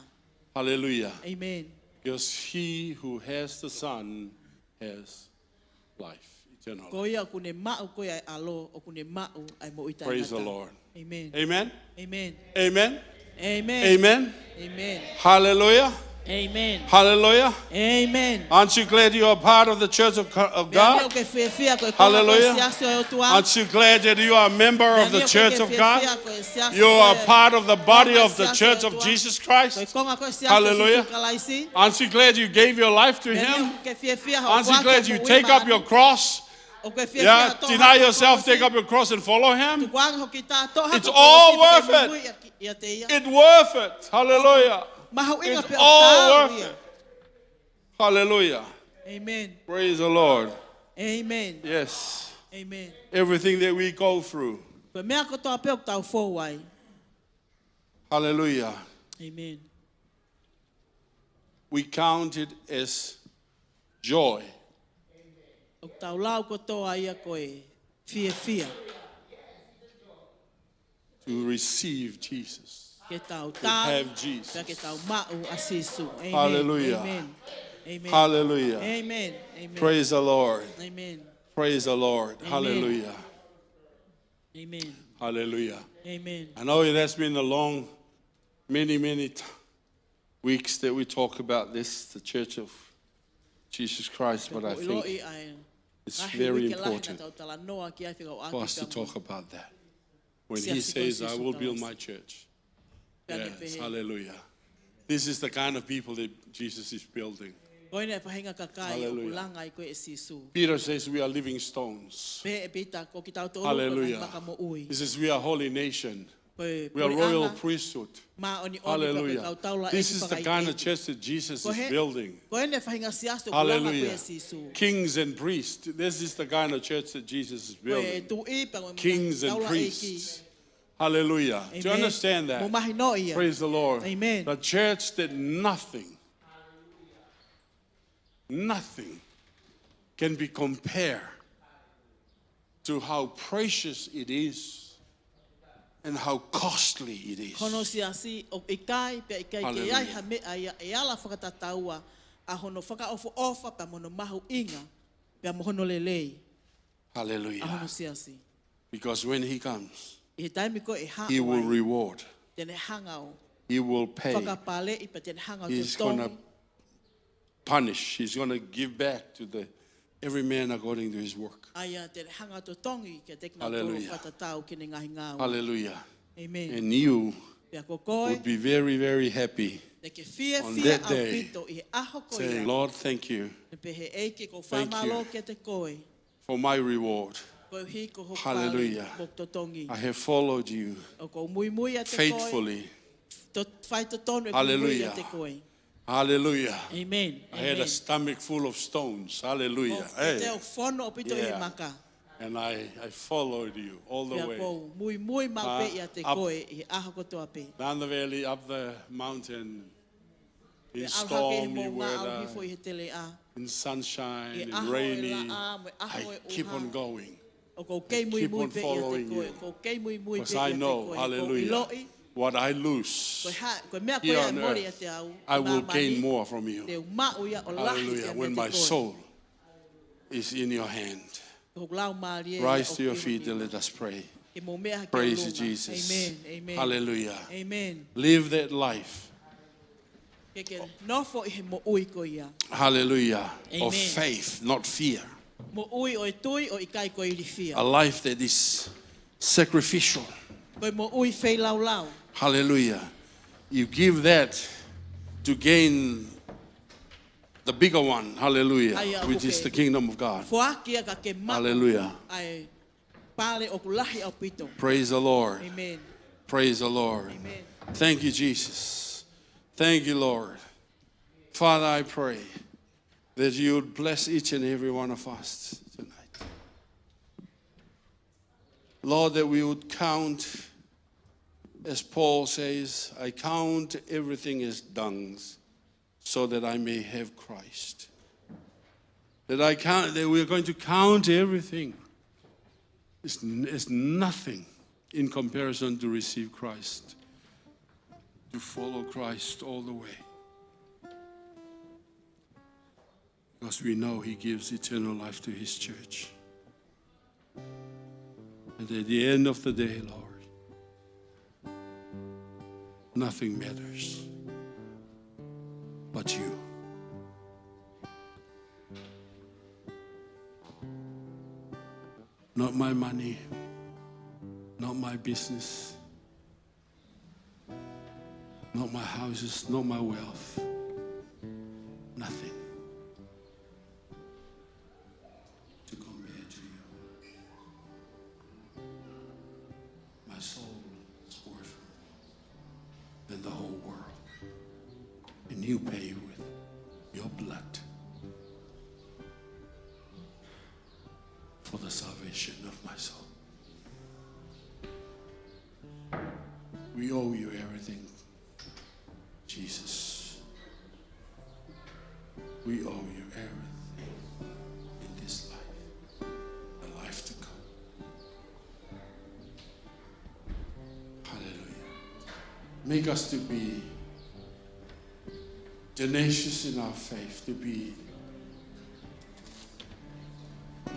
Hallelujah. Amen. Because he who has the Son has life, eternal Ko life. ia ʻoku ne maʻu ko ia ʻa e ʻAlo, ʻoku ne maʻu ʻa e moʻui taʻengata. Praise the Lord. Amen. Amen. Amen. Amen. Amen. Amen. Amen. Hallelujah. Amen. Hallelujah. Amen. Aren't you glad you are part of the church of, of Meʻa ni God? ʻoku ke fiefia ko e konga ko e Hallelujah. Siasi ʻo e ʻOtua. Aren't you glad that you are a member Meʻa of ni the ʻoku church ke of God? fiefia ko e Siasi You ʻo are e- part of the body konga of the Siasi church ʻo e of ʻOtua. Jesus Ko e Christ. konga ko e Siasi ʻo Hallelujah. Sīsū Kalaisi. Aren't you glad you gave your life to Meʻa ni him? ʻoku ke fiefia ho Aren't you foaki glad ho you moʻui take up maʻa your ni. cross? ʻOku ke fiefia Yeah, ho toʻo deny hake ho yourself, kolosi. Take up your cross and follow him. Tukuange ho kita, toʻo hake It's ho all kolosi, worth pea ke it. muimui ʻiate ia. It worth it. Hallelujah. Mahuʻinga It's pea ʻoku all taau worth ia. it. Hallelujah. Amen. Praise the Lord. Amen. Yes. Amen. Everything that we go through. Ko e meʻa kotoa pē ʻoku tau fou ai. Hallelujah. Amen. We count it as joy ʻOku tau lau kotoa ia ko e fiefia. To receive Jesus. Ke tau To tau, pea have Jesus. ke tau maʻu ʻa Sīsū. Amen. Hallelujah. Amen. Amen. Hallelujah. Amen. Amen. Praise the Lord. Amen. Praise the Lord. Amen. Hallelujah. Amen. Hallelujah. Amen. I know it has been a long, many, many t- weeks that we talk about this, the Church of Jesus Christ, but I Ko e ʻiloʻi think ʻa e it's ngaahi very uike lahi naʻa important tau talanoa ki ai fika ʻo for us to ʻaki talk about that. When Siasi he ko says, "I Sīsū will build Kalaisi. My church." Pea ne Yes, pehē. Hallelujah. This is the kind of people that Jesus is building. Ko eni e faʻahinga kakai ʻoku Hallelujah. Langa ai ko ē ʻe Sīsū. Peter says we are living stones. Pehē ʻe Pita, ko kitautolu ko e Hallelujah. Maka moʻui. He says we are holy nation. Ko e We are puleʻanga royal priesthood. Māʻoniʻoni, Hallelujah. Ko e kau taula This ʻeiki is the fakaʻeiki. Kind of church that Jesus Ko is he- building. Ko eni e faʻahinga siasi ʻoku Langa ko ē Hallelujah. ʻe Sīsū. Kings and priests. This is the kind of church that Jesus is Ko e building. tuʻi pea mo e Kings and taula ʻeiki. Priests. Hallelujah. Do you Amen. Understand that? Mo mahino ia. Praise the Lord. Amen. The church that nothing, nothing can be compared to how precious it is and how costly it is. Hono siasi ʻoku ʻikai, pea ʻikai ke ai Hallelujah. Ha meʻa ia ʻe ala fakatataua ʻa hono fakaʻofoʻofa pea mo hono mahuʻinga pea mo hono lelei ʻa hono Hallelujah. Siasi. Because when he comes, ʻI he taimi ko ē ʻe haʻu he will ai, reward. te ne hanga ʻo He will pay. Fakapaleʻi pea te ne hanga ʻo He's totongi. Gonna punish. He's gonna give back to the every man according to his work. ʻA ia te ne hanga ʻo totongi kiate kinautolu Hallelujah. Fakatatau ki heʻene ngaahi ngāue. Hallelujah. Amen. And you Pea ko koe, would be very, very happy. Te ke fiefia On that day, ʻaupito ʻi he ʻaho ko Say, ia. "Lord, thank you. Ne pehē, ʻEiki, ʻoku ou Thank fakamālō you. Kiate koe. For my reward. Koeʻuhi ko hoku Hallelujah. Pale mo hoku totongi. I have followed you ʻOku ou muimui ʻiate koe. Faithfully to-, faitotonu ʻeku muimui Hallelujah. ʻiate koe. Hallelujah. Amen. I had a Amen. stomach full of stones. Hallelujah. Ko e Hey. teu fono ʻaupito he Yeah. maka. And I, I followed you all the Pea way. kou muimui maʻu pē Uh, ʻiate up koe ʻi he ʻaho kotoa pē. Down the valley, up the mountain, in Pea ʻalu hake he stormy moʻunga, ʻalu weather, hifo ʻi he teleʻa. in sunshine, ʻI he in ʻaho ʻo e rainy. laʻā, mo e ʻaho ʻo e I keep ʻuha. on going. ʻOku ou kei I keep muimui on pē ʻiate following koe, you. ʻoku ou kei muimui 'Cause pē I ʻiate know, koe, ʻoku ou hallelujah, ʻiloʻi what I lose ko e ha-, ko e meʻa ko here ia ʻe on mole earth, ʻiate au, I ʻi will gain māmani, more from you. te u maʻu ia ʻo lahi Hallelujah. ʻiate When my koe. soul is in your hand. Ko hoku laumālie ia Rise to ʻoku your ʻi he feet and ʻEiki. let us pray. Ke mou meʻa hake Praise ʻi you, ʻolunga. Jesus. Amen, amen. Hallelujah. Amen. Live that life. Ke ke nofo ʻi he moʻui ko ia. Hallelujah. Of Amen. faith, not fear. Moʻui ʻo e tui ʻo ʻikai ko e ilifia. A life that is sacrificial. Ko e moʻui feilaulau. Hallelujah. You give that to gain the bigger one. Hallelujah. ʻA ia ʻoku Which is ke the kingdom of God. foaki ia ka ke maʻu Hallelujah. ʻa e pale ʻoku lahi ʻaupito. Praise the Lord. Amen. Praise the Lord. Amen. Thank you, Jesus. Thank you, Lord. Father, I pray that you would bless each and every one of us tonight. Lord, that we would count, as Paul says, "I count everything as dungs, so that I may have Christ." That I count, that we are going to count everything as, as nothing in comparison to receive Christ, to follow Christ all the way. Because we know he gives eternal life to his church. And at the end of the day, Lord, nothing matters but you. Not my money, not my business, not my houses, not my wealth. Nothing to compare to you. My soul is worth more than the whole world. And you pay with your blood for the salvation of my soul. We owe you everything, Jesus. We owe you everything in this life, the life to come. Hallelujah. Make us to be tenacious in our faith, to be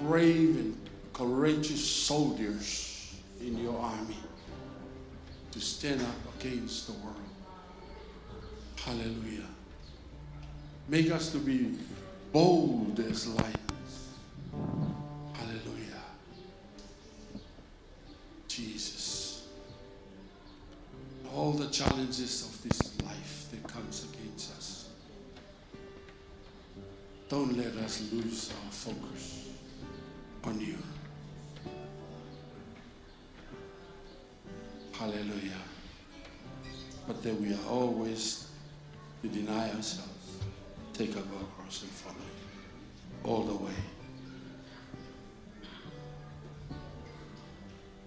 brave and courageous soldiers in your army, to stand up against the world. Hallelujah. Make us to be bold as lions. Hallelujah. Jesus. All the challenges of this life that comes against us, don't let us lose our focus on you. Hallelujah. But that we are always to deny ourselves, take up our cross and follow you all the way.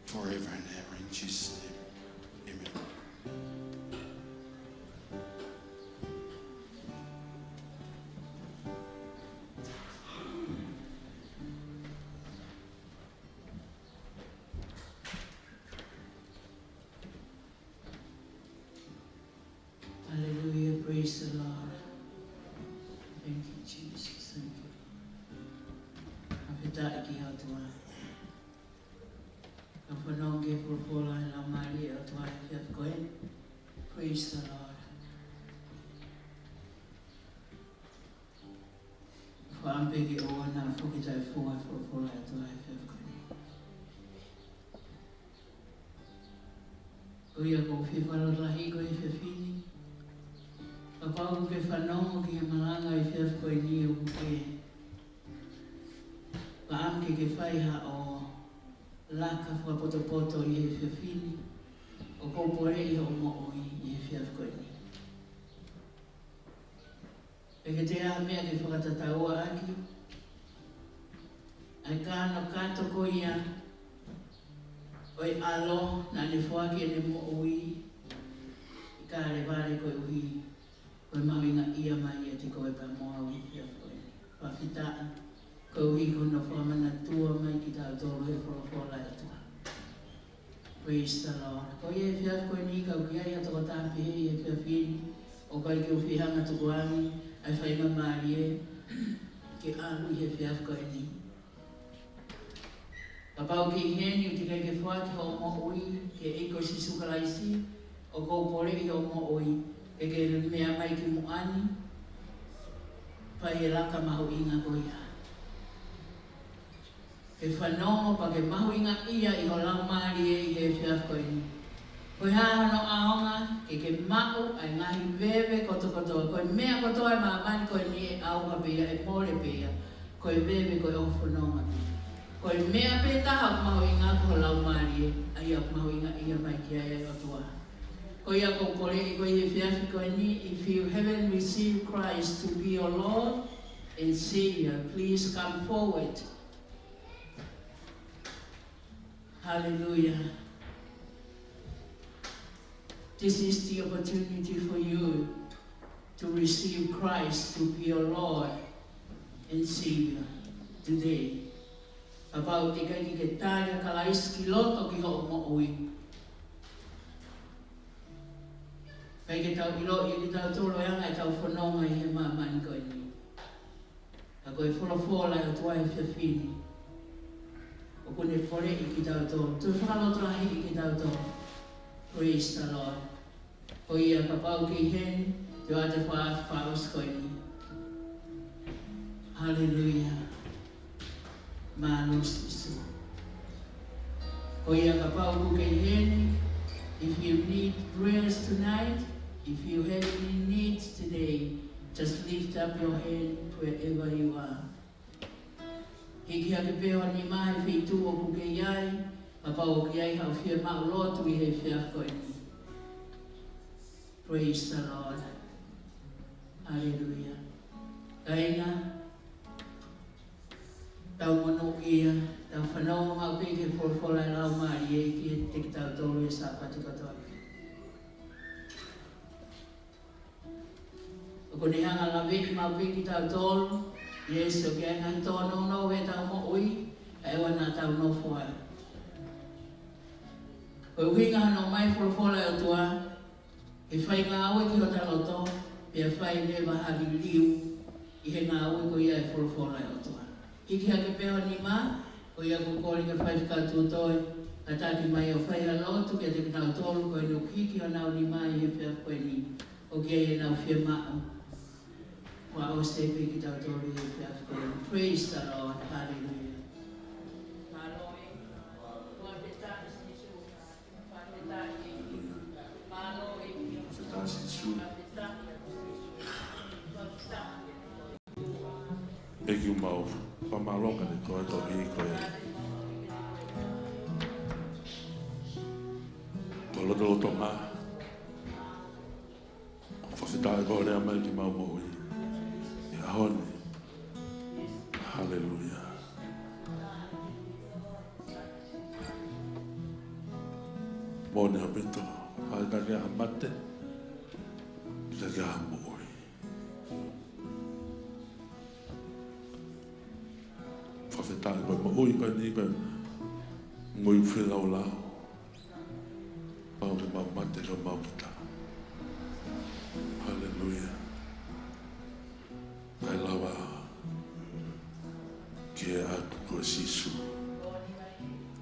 Forever and ever in Jesus' name. Amen. Hallelujah, praise the Lord. Thank you, Jesus. Thank you, Lord. Fakafetaʻi ki he ʻOtua. Ka fanongo ki he folofola ʻa e Laumālie ʻo e ʻOtua he efiafi ko eni. Praise the Lord. Fakaʻamu pē ke ʻoua naʻa fakataʻefua e folofola ʻa e ʻOtua he efiafi ko eni. Ko ia ʻoku ou fie fakalotolahiʻi koe he efiafi ni. Kapau ʻoku ke fanongo ki he malanga he efiafi ko eni ʻoku ke fakaʻamu ke ke fai haʻo laka fakapotopoto ʻi he efiafi ni, ʻOku ou poleʻi hoʻo moʻui ʻi he efiafi ko eni. Pea ke toe ʻi ai ha meʻa ke fakatatau ʻaki ʻa e kanokato ko ia ʻo e ʻAlo naʻa ne foaki ʻene moʻui ʻi Kalevale koeʻuhi ko e mahuʻingaʻia mai ʻiate koe pea mo au ʻi he efiafi ko eni. Fakafetaʻi koeʻuhi ko hono fakamanatua mai kitautolu ʻe he folofola ʻa e ʻOtua. Praise the Lord. Ko ia ʻi he efiafi ko eni, ka ʻoku ʻi ai ha tokotaha pehē ʻi he efiafi ni ʻoku ʻikai ke u fie hanga ʻo tukuange ʻa e faingamālie ke ʻalu ʻi he efiafi ko eni. Kapau ʻoku ke ʻi heni ʻoku ʻikai ke foaki hoʻo moʻui ki he ʻEiki ko Sīsū Kalaisi, ʻoku ou poleʻi hoʻo moʻui ke ke meʻa mai ki muʻa ni, fai e laka mahuʻinga ko ia. Ke fanongo pea ke mahuʻingaʻia ʻi ho laumālie ʻi he efiafi ko eni. Ko e hā hono ʻaonga? Ke ke maʻu ʻa e ngaahi veve kotokotoa. Ko e meʻa kotoa ʻi māmani ko eni ʻe ʻauha pē ia, ʻe mole pē ia. Ko e veve ko e ʻofa fononga pē. Ko e meʻa pē taha ʻoku mahuʻinga ko ho laumālie, ʻa ia ʻoku mahuʻingaʻia mai ki ai ʻa e ʻOtua. Ko ia ʻoku ou poleʻi koe ʻi he efiafi ko eni, if you haven't received Christ to be your Lord and Savior, please come forward. Hallelujah. This is the opportunity for you to receive Christ to be your Lord and Savior today. Kapau ʻoku ʻikai ke ke tali ʻa Kalaisi ki loto ki hoʻo moʻui, ʻikai ke tau ʻiloʻi ʻe kitautolu e anga ʻetau fononga ʻi he māmani ko eni. Ka ko e folofola ʻa e ʻOtua he efiafi ni ʻoku ne poleʻi kitautolu, toe fakalotolahiʻi kitautolu. Praise the Lord. Ko ia kapau ʻoku ke ʻi heni, te u ʻoatu e fakaʻosi ko eni. Hallelujah. Mālō Sīsū. Ko ia kapau ʻoku ke ʻi heni, if you need prayers tonight, if you have any needs today, just lift up your hand wherever you are. Hiki hake pē ho nima he feituʻu ʻoku ke ʻi ai, kapau ʻoku ʻi ai haʻo fiemaʻu lotu ʻi he efiafi ko eni. Praise the Lord. Hallelujah. Kāinga, tau monūʻia, tau fanongo maʻu pē ki he folofola ʻa e Laumālie kiate kitautolu he Sāpate kotoa pē. ʻOku ne hanga ʻo laveʻi maʻu pē kitautolu, ʻi he ʻosi ʻoku ʻi ai e ngaahi tōnounou ʻi heʻetau moʻui, ʻa ē ʻoku naʻa tau nofo ai. Ko e ʻuhinga hono ʻomai e folofola ʻa e ʻOtua, ke fai ngāue ki hota loto, pea fai leva ha liliu ʻi he ngāue ko ia ʻa e folofola ʻa e ʻOtua. Hiki hake pē ho nima, ko ia ʻoku ou kole ki he faifekau tuʻutoʻe, kātaki mai ʻo fai ha lotu kiate kinautolu ko eni ʻoku hiki honau nima ʻi he efiafi ko eni, ʻoku ʻi ai ʻenau fiemaʻu. Fakaʻosi pē kitautolu ʻi he efiafi ko eni. Praise the Lord. Hallelujah. Mālō e. Fakafetaʻi Sīsū. Fakafetaʻi Sīsū. ʻEiki, mau fakamālō kiate koe koeʻuhi ko e, ko e lotolotonga. Fakafetaʻi ko e lea mai ki heʻemau moʻui he ʻaho ni. Haleluia. Moʻoni ʻaupito, ʻikai ke ʻi ai ha mate, ʻikai ke ʻi ai ha moʻui. Fakafetaʻi ko e moʻui ko eni ko e moʻui feilaulau. Pau ke mau mate ka mau kita. Haleluia. Kae lava ke ʻoatu ko Sīsū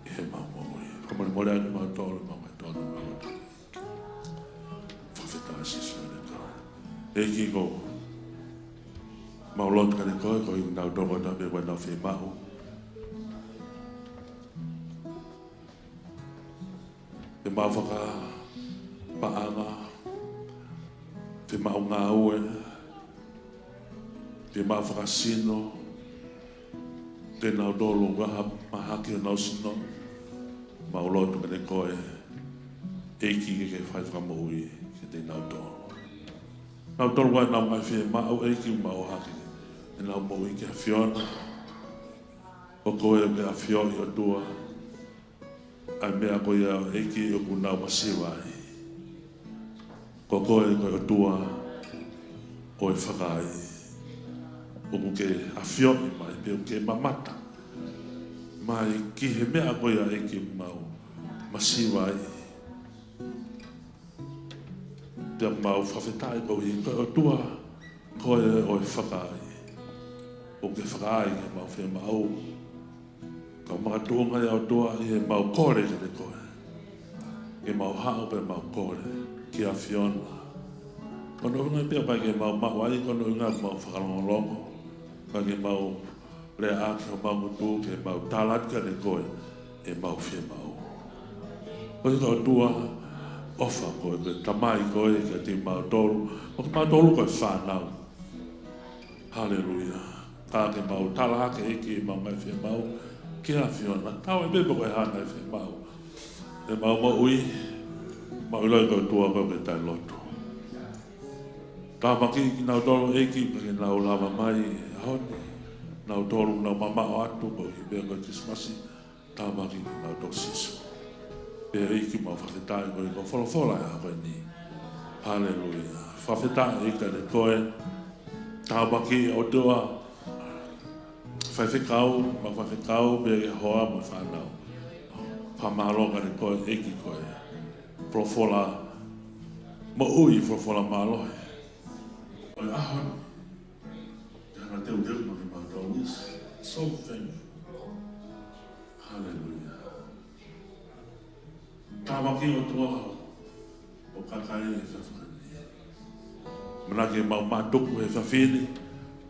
ʻi heʻemau moʻui. Fakamolemole atu mautolu, mau ke tonu, mau ke tonu. Fakafetaʻi Sīsū ʻEiki ko ʻemau lotu kiate koe, ko kinautolu ko ē naʻa nau fiemaʻu ke mau fakapaʻanga, fiemaʻu ngāue, fiemaʻu fakasino, kinautolu ʻoku ʻi ai ha mahaki ʻi honau sino, mau lotu kiate koe ʻEiki ke ke fai fakamoʻui kiate kinautolu. Kinautolu ʻoku nau ngaahi fiemaʻu, ʻEiki, mau ʻohake ʻenau moʻui ki he ʻAfiona. Ko koe ʻoku ke ʻafioʻi, ʻOtua, ʻa e meʻa ko ia, ʻEiki, ʻoku nau masiva ai. Ko koe ko e ʻOtua ʻo e fakaai. ʻOku ke ʻafioʻi mai, pea ʻoku ke mamata mai ki he meʻa ko ia, ʻEiki, ʻoku mau masiva ai. Pea mau fakafetaʻi koeʻuhi ko e ʻOtua koe ʻo e fakaai. ʻOku ke fakaai ki heʻemau fiemaʻu. Ka makatuʻunga ia, ʻOtua, ʻi heʻemau kole kiate koe, ke mau haʻu pea mau kole ki he ʻAfiona. Ko hono ʻuhinga pē ʻoku ʻikai ke mau maʻu ai, ko hono ʻuhinga ʻoku mau fakalongolongo, ka ke mau leaʻaki homau ngutu ke mau tala atu kiate koe ʻemau fiemaʻu. Ko e ʻOtua ʻofa koe, ko e Tamai koe kiate kimautolu, ʻo kimautolu ko e fānau. Haleluia. Ka ke mau tala hake, ʻEiki, ʻemau ngaahi fiemaʻu ki he ʻAfiona. Tau e pepe ko e hā e ngaahi fiemaʻu ʻemau moʻui, mau ʻiloʻi ko e ʻOtua koe ʻoku ke tali lotu. Tāpuakiʻi kinautolu, ʻEiki, pea ke nau lava mai he ʻaho ni, kinautolu ʻoku nau mamaʻo atu koeʻuhi pē ko e Kilisimasi. Tāpuakiʻi kinautolu, Sīsū. Pea, ʻEiki, mau fakafetaʻi koeʻuhi ko e folofola ʻo e ʻaho ko eni. Haleluia. Fakafetaʻi kiate koe. Tāpuakiʻi, ʻOtua, faifekau, mau faifekau, pea ki he hoa mo e fānau. Fakamālō kiate koe, ʻEiki, ko e folofola moʻui, folofola mālohi ʻo e ʻaho ni. Ke hanga ʻo teuteu mai kimautolu. So thankful. Haleluia. Tāpuakiʻi, ʻOtua, ʻo e kakai he efiafi ni. Manatuʻi ʻemau mātuku he efiafi ni,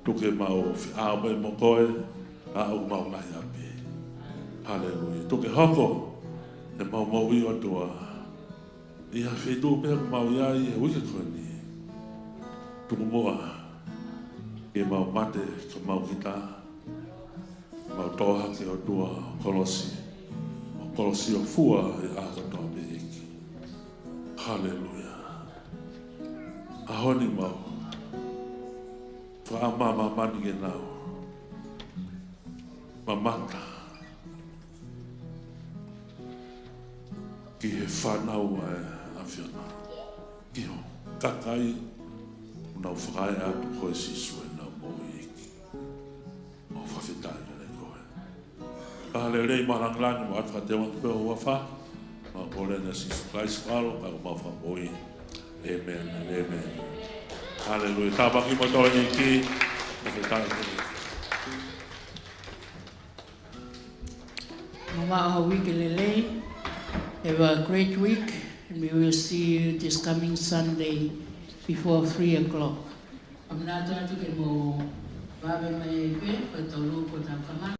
tuku ke mau feʻao mai mo koe, ʻa homau ngaahi ʻapi. Haleluia. Tuku ke hoko ʻemau moʻui, ʻOtua, ʻi ha feituʻu pē ʻoku mau ʻi ai he uike ko eni. Tuku muʻa ke mau mate, ke mau kita, mau tō hake, ʻOtua, ʻo kolosi, ʻo kolosi ʻo fua he ʻaho kotoa pē, ʻEiki. Haleluia. ʻAho ni mau fakamāmani ke nau mamata ki he fānau ʻa e ʻAfiona, ki he kakai ʻoku nau fakaeʻa atu koe, Sīsū, ʻi heʻenau moʻui, ʻEiki. Mau fakafetaʻi kiate koe. Ka lelei mo e lāngilangi mo e fakateuange pē ʻoku ou fai, ʻi he huafa ʻo Sīsū Kalaisi ko e ʻAlo ka ko homau Fakamoʻui. ʻĒmeni, ʻēmeni. Haleluia. Tāpuakiʻi kimoutolu ʻe he ʻEiki. Fakafetaʻi. Mamaʻo ha uike lelei. Have a great week, and we will see you this coming Sunday before three o'clock. Kamata atu ke mou vave mai pē, ko e tolu kuo tau kamata.